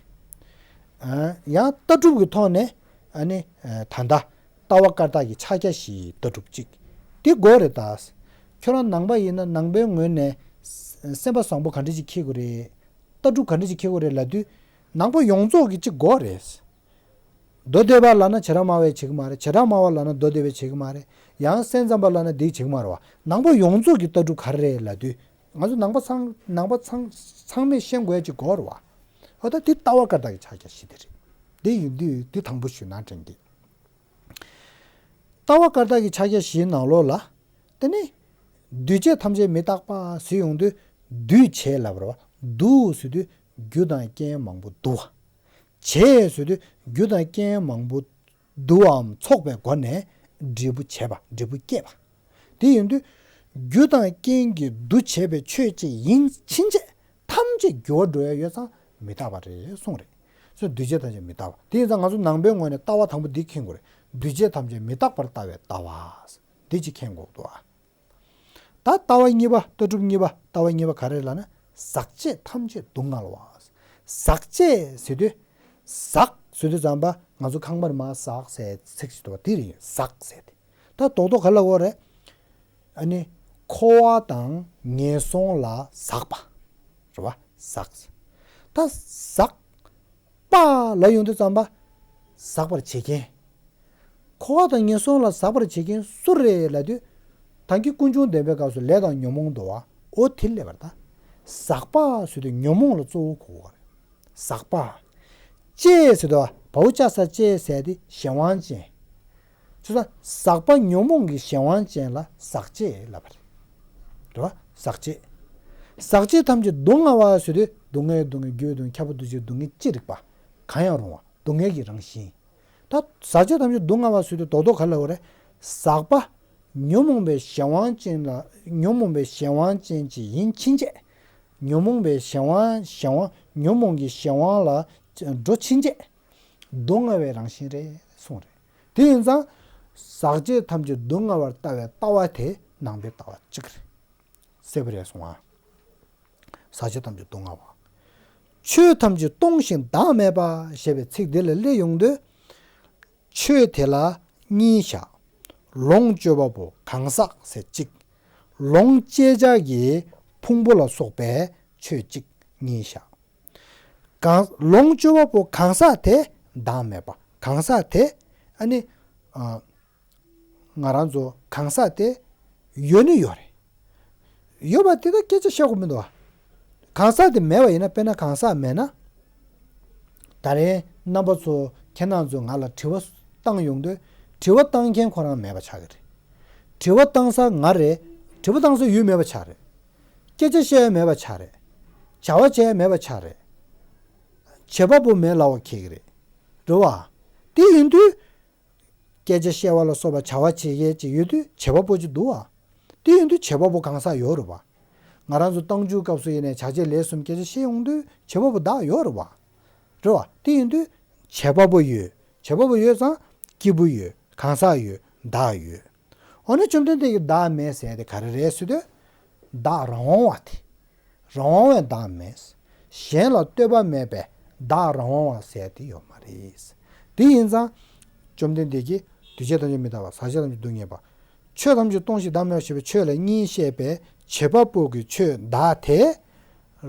ཨ་ཡང་ལྟ་གྲུབ་ཀྱི་ཐོག་ནས་ཨ་ནི་ཨ་ད་ལྟ་ལྟ་བ་བཀར་བཏགས་ཀྱི་ཕྱག་རྒྱ་བཞིའི་ལྟ་གྲུབ་གཅིག། འདི་དགོས་རེད་ད། ཁྱོད་རང་ནང་པ་ཡིན་ན་ནང་པའི་ངོས་ནས་སེམས་པ་བཟང་པོ་ག་འདྲ་ཅིག་འཁྱེར་དགོས་རེད། ལྟ་གྲུབ་ག་འདྲ་ཅིག་འཁྱེར་དགོས་རེད་ལབ་དུས། ནང་པ་ཡོངས་རྫོགས་ཀྱི་གཅིག་དགོས་རེད། མདོ་སྡེ་པ་ལབ་ན་བྱེ་བྲག་སྨྲ་བས་བྱེད་ཀྱི་མ་རེད། བྱེ་བྲག་སྨྲ་བ་ལབ་ན་མདོ་སྡེ་པས་བྱེད་ཀྱི་མ་རེད། ཡང་སེམས་ཙམ་པ་ལབ་ན་འདིས་བྱེད་ཀྱི་མ་རེད་བ། ནང་པ་ཡོངས་རྫོགས་ཀྱི་ལྟ་གྲུབ་ག་རེ་རེད་ལབ་དུས། ང་ཚོ་ནང་པ་ཚང་ནང་པ་ཚང་ཚང་མས་ཤེས་དགོས་ཡ་གཅིག་དགོས་རེད་བ། འོ་ད་འདི་ལྟ་བ་བཀར་བཏགས་ཀྱི་ཕྱག་རྒྱ་བཞི་དེ་རེད། འདི་ཡིན་དུས་འདི་དང་པོ་ཞུས་ན་དྲན་གྱི། ལྟ་བ་བཀར་བཏགས་ཀྱི་ཕྱག་རྒྱ་བཞིའི་ནང་ལོགས་ལ། དེ་ནི། འདུས་བྱས་ཐམས་ཅད་མི་རྟག་པ་ཟེར་ཡོང་དུས། འདུས་བྱས་ལབ་རེད་བ། འདུ་ཟེར་དུས་རྒྱུ་དང་རྐྱེན་མང་པོ་འདུ་བ། བྱས་ཟེར་དུས་རྒྱུ་དང་རྐྱེན་མང་པོ་འདུ་བའམ་ཚོགས་པའི་སྒོ་ནས་འབྲས་བུ་བྱས་པ། འབྲས་བུ་སྐྱེས་པ། དེ་ཡིན་དུས། རྒྱུ་དང་རྐྱེན་གྱིས་འདུ་བྱས་པའི་ཆོས་ཅིག་ཡིན་ཕྱིན་ཆད་ཐམས་ཅད་འགྱུར་བ་འགྲོ་ཡ་ཡོད་ཙང་མི་རྟག་པ་རེད་གསུངས་རེད། སོ་འདུས་བྱས་ཐམས་ཅད་མི་རྟག་པ། དེ་ཡིན་ཙང་ང་ཚོ་ནང་པའི་ངོས་ནས་ལྟ་བ་དང་པོ་འདི་མཁྱེན་དགོས་རེད། འདུས་བྱས་ཐམས་ཅད་མི་རྟག་པར་ལྟ་བའི་ལྟ་བ། འདི་གཅིག་མཁྱེན་དགོས་འདུག་ཨ། ད་ལྟ་བ་གཉིས་པ། ལྟ་གྲུབ་གཉིས་པ། ལྟ་བ་གཉིས་པ་ག་རེ་ལབ་ན། ཟག་བཅས་ཐམས་ཅད་སྡུག་བསྔལ་བ། ཟག་བཅས་ཟེར་དུས། ཟག་ཟེར་དུས་ཙམ་པ་ང་ཚོ་ཁང་པར་མར་ཟག་ཟེར་ཚིག་ཅིག་འདུག་པ། དེ་རེད། ཟག་ཟེར་དེ། ད་རྡོག་རྡོག་ག་ལ་གོ་རེད། ཨ་ནི། འཁོར་བ་དང་ངན་སོང་ལ་ཟག་པ། རེད་བ། ཟག་ད་ཟག་པ་ལ་ཡོང་དུས་ཙམ་པ། ཟག་པར་བྱེད་མཁན། འཁོར་བ་དང་ངན་སོང་ལ་ཟག་པར་བྱེད་མཁན་སུ་རེད་ལབ་དུས། ད་གིན་ཀུན་འབྱུང་བདེན་པའི་སྐབས་སུ་ལས་དང་ཉོན་མོངས་འདུག་པ། འོ་དེ་ལབ་པ་རེད་ད། ཟག་པ་ཟེར་དུས་ཉོན་མོངས་ལ་གཙོ་བོ་གོ་དགོས་རེད། ཟག་པ། བཅས་ཟེར་དུས་བའོ་ཅ་ས་བཅས་ཟེར་དེ་གཞན་དབང་ཅན། ཅེས་ཟག་པ་ཉོན་མོངས་ཀྱི་གཞན་དབང་ཅན་ལ་ཟག་བཅས་ལབ་པ་རེད། རེད་བ། ཟག་བཅས། ཟག་བཅས་ཐམས་ཅད་སྡུག་བསྔལ་བ་ཟེར་དུས་སྡུག་བསྔལ་སྡུག་བསྔལ་རྒྱུའི་སྡུག་བསྔལ་ཁྱབ་པ་འདུ་བྱེད་སྡུག་བསྔལ་ཅི་རིགས་པ་གང་ཡང་རུང་བ་སྡུག་བསྔལ་གྱི་རང་བཞིན། ད་ཟག་བཅས་ཐམས་ཅད་སྡུག་བསྔལ་བ་ཟེར་དུས་རྡོག་རྡོག་ག་ལ་གོ་རེད། ཟག་པ་ཉོན་མོངས་པའི་གཞན་དབང་ཅན་ལ་ཉོན་མོངས་པའི་གཞན་དབང་ཅན་ཅིག་ཡིན་ཕྱིན་ཆད། ཉོན་མོངས་པའི་གཞན་དབང་གཞན་དབང་ཉོན་མོངས་ཀྱི་གཞན་དབང་ལ་འགྲོ་ཕྱིན་ཆད། སྡུག་བསྔལ་བའི་རང་བཞིན་རེད་གསུངས་རེད། དེ་ཡིན་ཙང་། ཟག་བཅས་ཐམས་ཅད་སྡུག་བསྔལ་བར་ལྟ་བའི་ལྟ་བ་དེ་ནང་པའི་ལྟ་བ་གཅིག་རེད། གསལ་པོ་རེད་གསུངས་ཨ། ཟག་བཅས་ཐམས་ཅད་སྡུག་བསྔལ་བ། ཆོས་ཐམས་ཅད་སྟོང་ཞིང་བདག་མེད་པ་ཞེས་པའི་ཚིག་འདི་ལ་སླེབས་ཡོང་དུས། ཆོས་དེ་ལ་གཉིས་བཞག་ལོངས་སྤྱོད་པ་པོ་གང་ཟག་ཟེར་གཅིག་ལོངས་སྤྱད་བྱ་གི་ཕུང་པོ་ལ་སོགས་པའི་ཆོས་གཅིག་གཉིས་བཞག་གང་། ལོངས་སྤྱོད་པ་པོ་གང་ཟག་དེ་བདག་མེད་པ། གང་ཟག་དེ་ཨ་ནི། ཨ། ང་རང་ཚོ་གང་ཟག་དེ་ཡོད་ནི་ཡོད་རེད། ཡོད་པ་དེ་ད་སྐད་ཆ་བཤད་དགོས་མི་འདུག་བ། གང་ཟག་དེ་མེད་པ་ཡིན་ན། དཔེར་ན་གང་ཟག་མེད་ན། ད་རེས་རྣམ་པ་ཚོ་ཁྱེད་རང་ཚོ་ང་ལ་དྲི་བ་བཏང་ཡོང་དུས། དྲི་བ་བཏང་མཁན་ཁོ་རང་མེད་པ་ཆགས་ཀྱི་རེད། དྲི་བ་བཏང་ས་ང་རེད། དྲི་བ་བཏང་ས་ཡུལ་མེད་པ་ཆགས་རེད། སྐད་ཆ་བཤད་ཡ་མེད་པ་ཆགས་རེད། བྱ་བ་བྱེད་ཡ་མེད་པ་ཆགས་རེད། བྱེད་པ་པོ་མེད་ལབ་པ་ཁེལ་གྱི་རེད། རེད་བ། དེ་ཡིན་དུས། སྐད་ཆ་བཤད་པ་ལ་སོགས་པ་བྱ་བ་བྱེད་མཁན་ཅིག་ཡོད་དུས་བྱེད་པ་པོ་ཅིག་འདུག་བ། དེ་ཡིན་དུས་བྱེད་པ་པོ་གང་ཟག་ཡོད་རེད་བ། ང་རང་ཚོ་རྟགས་འཇུག་སྐབས་སུ་ཡིན་ནའི་བྱ་བྱེད་ལས་གསུམ་སྐད་ཆ་བཤད་ཡོང་དུས་བྱེད་པ་པོ་བདག་ཡོད་རེད་བ། རེད་བ། དེ་ཡིན་དུས་བྱེད་པ་པོ་ཡོད། བྱེད་པ་པོ་ཡོད་ཙང་སྐྱེས་བུ་ཡོད། གང་ཟག་ཡོད། བདག་ཡོད། འོ་ན་བཅོམ་ལྡན་འདས་ཀྱིས་བདག་མེད་ཟེར་དེ་ག་རེ་རེད་ཟེར་དུས། བདག་རང་དབང་བ་དེ། རང་དབང་བའི་བདག་མེད། གཞན་ལ་ལྟོས་པ་མེད་པའི་བདག་རང་དབང་བ་ཟེར་དེ་ཡོད་མ་རེད། དེ་ཡིན་ཙང་། བཅོམ་ལྡན་འདས་ཀྱིས་འདུས་བྱས་ཐམས་ཅད་མི་རྟག་པ། ཟག་བཅས་ཐམས་ཅད་སྡུག་བསྔལ་བ། ཆོས་ཐམས་ཅད་སྟོང་ཞིང་བདག་མེད་པ་ཞེས་པའི་ཆོས་ལ་གཉིས་བཤད་པའི་བྱེད་པ་པོ་གི་ཆོས་བདག་དེ་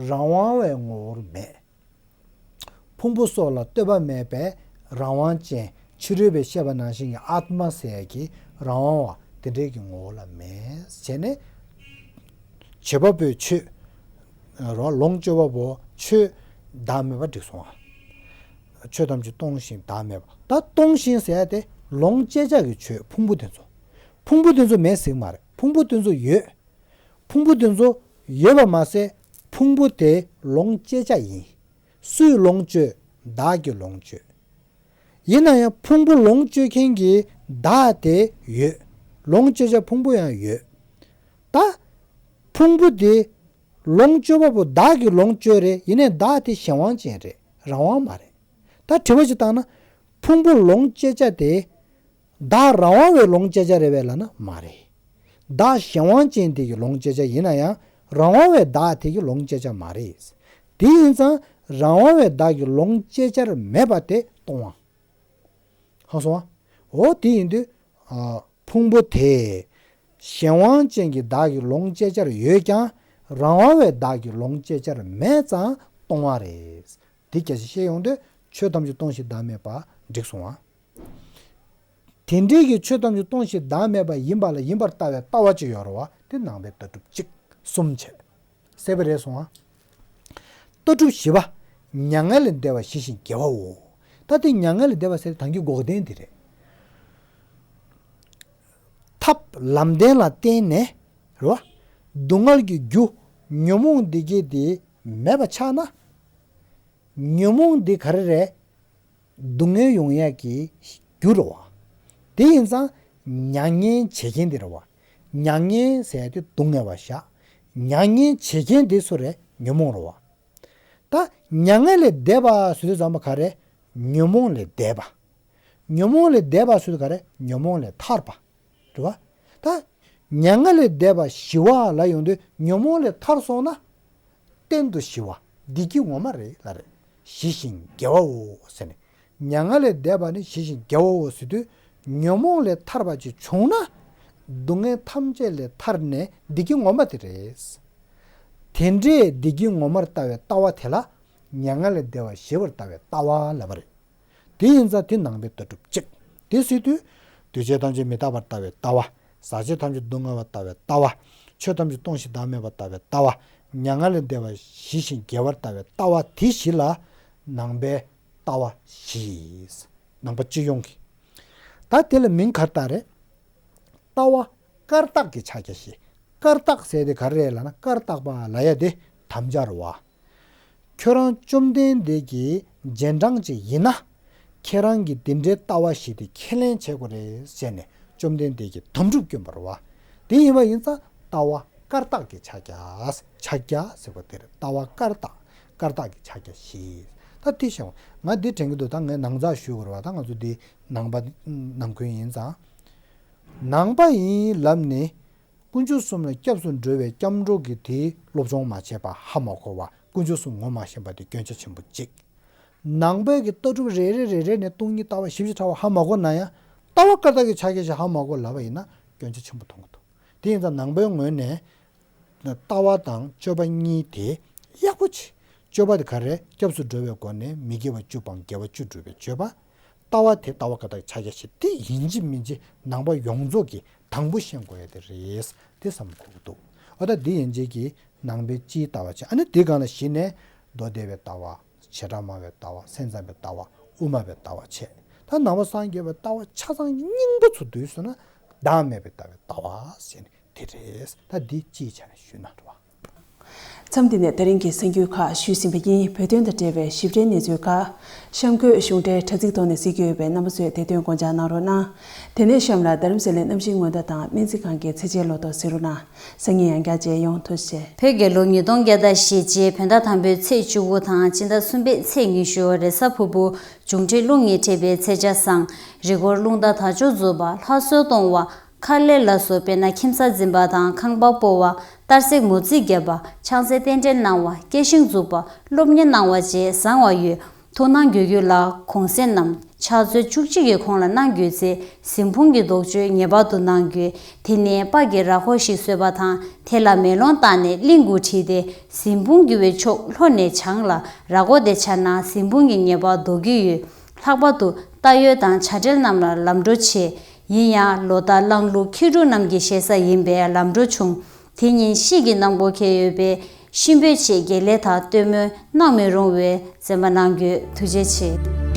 རང་དབང་བའི་ངོ་བོར་མེད། ཕུང་པོ་སོགས་ལ་ལྟོས་པ་མེད་པའི་རང་དབང་ཅན། ཕྱི་རོལ་པས་བཤད་པ་ནང་བཞིན་གྱི་ཨཱཏྨ་ཟེར་ཡ་གི་རང་དབང་བ་དེ་འདྲའི་གི་ངོ་བོ་ལ་མེད་བྱས་ནས། བྱེད་པ་པོའི་ཆོས། རོ། ལོངས་སྤྱོད་པ་པོ་ཆོས་བདག་མེད་པ་འགྲིག་སོང་ང་། ཆོས་ཐམས་ཅད་སྟོང་ཞིང་བདག་མེད་པ། ད་སྟོང་ཞིང་ཟེར་ཡ་དེ་ལོངས་སྤྱད་བྱ་གི་ཆོས་ཕུང་པོ་དེ་ཚོ། ཕུང་པོ་དེ་ཚོ་མེད་ཟེར་གི་མ་རེད། ཕུང་པོ་དེ་ཚོ་ཡོད། ཕུང་པོ་དེ་ཚོ་ཡོད་པ་མ་ཟད་ཕུང་པོ་དེ་ལོངས་སྤྱད་བྱ་ཡིན། སུས་ལོངས་སྤྱོད། བདག་གིས་ལོངས་སྤྱོད། ཡིན་ན་ཡང་ཕུང་པོ་ལོངས་སྤྱོད་མཁན་གྱི་བདག་དེ་ཡོད། ལོངས་སྤྱད་བྱ་ཕུང་པོ་ཡང་ཡོད། ད་ཕུང་པོ་དེ་ལོངས་སྤྱོད་པ་པོ་བདག་གིས་ལོངས་སྤྱོད་རེད། ཡིན་ནའི་བདག་དེ་གཞན་དབང་ཅན་རེད། རང་དབང་མ་རེད། ད་དྲི་བ་ཞིག་བཏང་ན། ཕུང་པོ་ལོངས་སྤྱད་བྱ་དེ། བདག་རང་དབང་བའི་ལོངས་སྤྱད་བྱ་རེད་པས་ལབ་ན་མ་རེད། བདག་གཞན་དབང་ཅན་དེ་གི་ལོངས་སྤྱད་བྱ་ཡིན་ན་ཡང་རང་དབང་བའི་བདག་དེ་གི་ལོངས་སྤྱད་བྱ་མ་རེད། དེ་ཡིན་ཙང་རང་དབང་བའི་བདག་གི་ལོངས་སྤྱད་བྱར་མེད་པ་དེ་སྟོང་པ། ཧ་གོ་སོང་ང་། འོ་དེ་ཡིན་དུས། ཨ། ཕུང་པོ་དེ། གཞན་དབང་ཅན་གྱི་བདག་གི་ལོངས་སྤྱད་བྱར་ཡོད་ཀྱང་རང་དབང་བའི་བདག་གི་ལོངས་སྤྱད་བྱར་མེད་ཙང་སྟོང་པ་རེད། དེ་སྐད་ཆ་བཤད་ཡོང་དུས་ཆོས་ཐམས་ཅད་སྟོང་ཞིང་བདག་མེད་པ་འགྲིག་སོང་ང་། དེ་འདྲའི་གི་ཆོས་ཐམས་ཅད་སྟོང་ཞིང་བདག་མེད་པ་ཡིན་པ་ལ་ཡིན་པར་ལྟ་བའི་ལྟ་བ་ཅིག་ཡོད་རེད་བ། དེ་ནང་པའི་ལྟ་གྲུབ་གཅིག་གསུམ་བྱས། གསལ་པོ་རེད་སོང་ང་། ལྟ་གྲུབ་བཞི་པ། མྱ་ངན་ལས་འདས་པ་ཞི་ཞིང་རྒྱས་པའོ། ད་དེ་མྱ་ངན་ལས་འདས་པ་ཟེར་དེ་གི་འགོག་བདེན་དེ་རེད། ཐབས་ལམ་བདེན་ལ་བརྟེན་ནས་རེད་བ། སྡུག་བསྔལ་གྱི་རྒྱུ་ཉོན་མོངས་འདི་གི་དེ་མེད་པ་ཆགས་ན། ཉོན་མོངས་འདི་ག་རེ་རེད། སྡུག་བསྔལ་ཡོང་ཡག་གི་རྒྱུ་རེད་བ། དེ་ཡིན་ཙང་མྱ་ངན་བྱེད་མཁན་དེ་རེད་བ། མྱ་ངན་ཟེར་ཡ་དེ་སྡུག་བསྔལ་བ་བཞག་མྱ་ངན་བྱེད་མཁན་དེ་སུ་རེད། ཉོན་མོངས་རེད་བ། ད་ མྱ་ངན་ལས་འདས་པ་ཟེར་དུས་ཙམ་པ་ག་རེ། ཉོན་མོངས་ལས་འདས་པ། ཉོན་མོངས་ལས་འདས་པ་ཟེར་དུས་ག་རེ། ཉོན་མོངས་ལས་ཐར་པ། རེད་བ། ད་མྱ་ངན་ལས་འདས་པ་ཞི་བ་ལ་ཡོང་དུས་ཉོན་མོངས་ལས་ཐར་སོང་ན་གཏན་དུ་ཞི་བ། བདེ་སྐྱིད་ངོ་མ་རེད་ལ་རེད། ཞི་ཞིང་དགེ་བའོ་ཟེར་ནས། མྱ་ངན་ལས་འདས་པ་ནི་ཞི་ཞིང་དགེ་བའོ་ཟེར་དུས་ཉོན་མོངས་ལས་ཐར་པ་ཅིག་བྱུང་ན་སྡུག་བསྔལ་ཐམས་ཅད་ལས་ཐར་ནས་བདེ་སྐྱིད་ངོ་མ་དེ་རེད། དེ་འདྲའི་བདེ་སྐྱིད་ངོ་མར་ལྟ་བའི་ལྟ་བ་དེ་ལ་མྱ་ངན་ལས་འདས་པ་ཞི་བར་ལྟ་བའི་ལྟ་བ་ལབ་པ་རེད། དེ་ཡིན་ཙང་དེ་ནང་པའི་ལྟ་གྲུབ་གཅིག་དེ་ཟེར་དུས། འདུས་བྱས་ཐམས་ཅད་མི་རྟག་པར་ལྟ་བའི་ལྟ་བ། ཟག་བཅས་ཐམས་ཅད་སྡུག་བསྔལ་བར་ལྟ་བའི་ལྟ་བ། ཆོས་ཐམས་ཅད་སྟོང་ཞིང་བདག་མེད་པར་ལྟ་བའི་ལྟ་བ། མྱ་ངན་ལས་འདས་པ་ཞི་ཞིང་དགེ་བར་ལྟ་བའི་ལྟ་བ་དེ་བཞི་ལ་ནང་པའི་ལྟ་བ་བཞི། ནང་པ་སྤྱི་ཡོངས་ཀྱི། ད་དེ་ལ་མིང་ག་རེ་བཏགས་རེད། ལྟ་བ་བཀར་བཏགས་ཀྱི་ཕྱག་རྒྱ་བཞི། བཀར་བཏགས་ཟེར་དེ་ག་རེ་རེད་ལབ་ན། བཀར་བཏགས་པ་ལབ་ཡ་དེ་དམ་བཅའ་རེད་བ། ཁྱོད་རང་བཅོམ་ལྡན་འདས་ཀྱི་རྗེས་འབྲང་ཅིག་ཡིན་ན། ཁྱེད་རང་གིས་འདི་འདྲའི་ལྟ་བ་བཞི་དེ་ཁས་ལེན་བྱེད་དགོས་རེད་ཟེར་ནས་བཅོམ་ལྡན་འདས་ཀྱིས་དམ་གྲུབ་བསྐྱོན་པ་རེད་བ། དེ་ཡིན་པ་ཡིན་ཙང་ལྟ་བ་བཀར་བཏགས་ཀྱི་ཕྱག་རྒྱ། ཕྱག་རྒྱ་ཟེར་བ་དེ་རེད། ལྟ་བ་བཀར་བཏགས། བཀར་བཏགས་ཀྱི་ཕྱག་རྒྱ་བཞི། ད་དེ་བཤད། ང་འདི་དྲན་གྱི་འདུག་ད་ངས་ནང་ཚགས་ཞུ་དགོས་རེད་བ། ད་ང་ཚོ་འདི་ནང་པ་ནང་ཁུལ་ཡིན་ཙང་། ནང་པ་ཡིན་ལབ་ནས། དཀོན་མཆོག་གསུམ་ལ་སྐྱབས་སུ་འགྲོ་བའི་སྐྱབས་འགྲོ་གི་དེའི་སློབ་སྦྱོང་མ་བྱས་པ་ཧ་མ་གོ་བ། དཀོན་མཆོག་གསུམ་ངོ་མ་ཤེས་པ་དེ་སྐྱོན་ཆ་ཆེན་པོ་གཅིག་ནང་པའི་གི་ལྟ་གྲུབ་རེ་རེ་རེ་རེ་ནས་སྟོང་ཉིད་ལྟ་བ་ཞིབ་ཅིང་ཕྲ་བ་ཧ་མ་གོ་ན་ཡང་། ལྟ་བ་བཀར་བཏགས་ཀྱི་ཕྱག་རྒྱ་ཞིག་ཧ་མ་གོ་ལབ་པ་ཡིན་ན་སྐྱོན་ཆ་ཆེན་པོ་མཐོང་གི་འདུག་དེ་ཡིན་ཙང་ནང་པའི་ངོས་ནས་ལྟ་བ་དང་སྤྱོད་པ་གཉིས་དེ་ཡག་པོ་བྱེད། སྤྱོད་པ་དེ་ག་རེ། སྐྱབས་སུ་འགྲོ་བའི་སྒོ་ནས་མི་དགེ་བ་བཅུ་སྤང་། དགེ་བ་བཅུ་སྒྲུབ་པའི་སྤྱོད་པ། ལྟ་བ་དེ་ལྟ་བ་བཀར་བཏགས་ཀྱི་ཕྱག་རྒྱ་བཞི་དེ་ཡིན་གཅིག་མིན་གཅིག་ནང་པ་ཡོངས་རྫོགས་ཀྱིས་དང་པོ་ཤེས་དགོས་ཡ་དེ་རེད། དེ་བསམ་དགོས་ཀྱི་འདུག་འོ་ད་འདི་ཡན་ཆད་ཀྱིས་ནང་པའི་སྤྱིའི་ལྟ་བ་བྱས། ཨ་ནི་དེ་སྒང་ལ་གཞི་ནས་མདོ་སྡེ་པའི་ལྟ་བ། བྱེ་བྲག་སྨྲ་བའི་ལྟ་བ། སེམས་ཙམ་པའི་ལྟ་བ། དབུ་མ་པའི་ལྟ་བ་བྱས། ད་ནང་པ་སངས་རྒྱས་པའི་ལྟ་བ་ཆ་ཚང་སྙིང་པོ་ཚུར་བསྡུས་སོང་ན་བདག་མེད་པའི་ལྟ་བའི་ལྟ་བ་ཟེར་ནས་དེ་རེད། ད་འདི་སྤྱིའི་ཆ་ནས་ཞུས་ན་འགྲོ་བ། མཚམས་འདི་ནས་ད་རིང་གི་གསར་འགྱུར་ཁག་ཞུས་ཟིན་པ་ཡིན། བོད་དོན་དང་འབྲེལ་བའི་ཞིབ་ཕྲའི་གནས་ཚུལ་ཁག་གཤམ་འཁོད་གཞུང་འབྲེལ་དྲ་ཚིགས་ཐོག་ནས་གཟིགས་ཀྱི་ཡོད་པས་རྣམ་པ་ཚོས་དེ་དོན་དགོངས་འཇགས་གནང་རོགས་གནང་། དེ་ནས་གཤམ་ལ་རྡ་རམ་ས་ལའི་གནམ་གཤིས་སྔོན་བརྡ་དང་སྨན་རྩིས་ཁང་གི་ཚེས་བཅད་ལོ་ཐོ་གཟིགས་རོགས་གནང་། སང་ཉིན་ཡང་བསྐྱར་མཇལ་ཡོང་། ཐུགས་རྗེ་ཆེ། བོད་རྒྱལ་ལོ་ཉིས་སྟོང་བརྒྱ་དང་ཞེ་གཅིག་བོད་ཟླ་དང་པོའི་ཚེས་བཅུ་དགུ་དང་སྤྱི་ཟླ་གསུམ་པའི་ཚེས་ཉི་ཤུ་རེས་གཟའ་ཕུར་བུ། འབྱུང་འཕྲོད་རླུང་གཉིས་འཕྲད་པའི་ཚེས་ཆ་བཟང་། རི་མགོར་རླུང་རྟ་དར་ལྕོག་འཛུགས་པ། ལྷ་གསོལ་གཏོང་བ། མཁར་ལས་ལ་སོགས་དཔེར་ན་ཁྱིམ་གསར་འཛིན་པ་དང་ཁང་པ་སྤོ་བ། གཏར་སྲེག་མོ་རྩིས་བརྒྱབ་པ། ཆང་སའི་རྟེན་འབྲེལ་གནང་བ། སྐྱེད་ཤིང་འཛུགས་པ། སློབ་གཉེར་གནང་བ་བཅས་བཟང་བ་ཡོད། ཐུགས་སྣང་དགོས་རྒྱུ་ལ་གུང་སེང་ནམ་ཕྱག་ཚོད་བཅུ་གཅིག་གི་གོང་ལ་གནང་དགོས་ཚེ་གཟིམ་ཕུང་གི་རྡོག་གཅོད་ངེས་པར་དུ་གནང་དགོས། དེ་ནས་པ་གི་ར་ཁོག་ཞིག་བཟོས་པ་དང་དེ་ལ་མེ་ལོང་བཏགས་ནས་གླིང་དགུ་བྲིས་ཏེ་གཟིམ་ཕུང་རྒྱུ་བའི་ཕྱོགས་ལྷོ་ནས་བྱང་ལ་ར་སྐོར་དེ་འཕྱར་ན་གཟིམ་ཕུང་གི་ངེས་པར་ལྡོག་གི་ཡོད། ལྷག་པར་དུ་རྟ་ཡོལ་དང་བྱ་བྲལ་རྣམས་ལ་ལམ་འགྲོ་ཆེ། ཡིན་ཡང་ལོ་ཟླ་གླང་ལུག་ཁྱི་འབྲུག་རྣམས་ཀྱི་ཞེ་ས་ཡིན་པས་ལམ་འགྲོ་ཆུང་། དེ་ཉིན་ཤིག་གི་གནང་སྒོ་འཁེལ་ཡོད་པས་གཤིན་པོའི་ཆེད་དགེ་ལས་དང་སྟོན་མོ་གནང་མི་རུང་བས་འཛེམ་པ་གནང་དགོས། ཐུགས་རྗེ་ཆེ།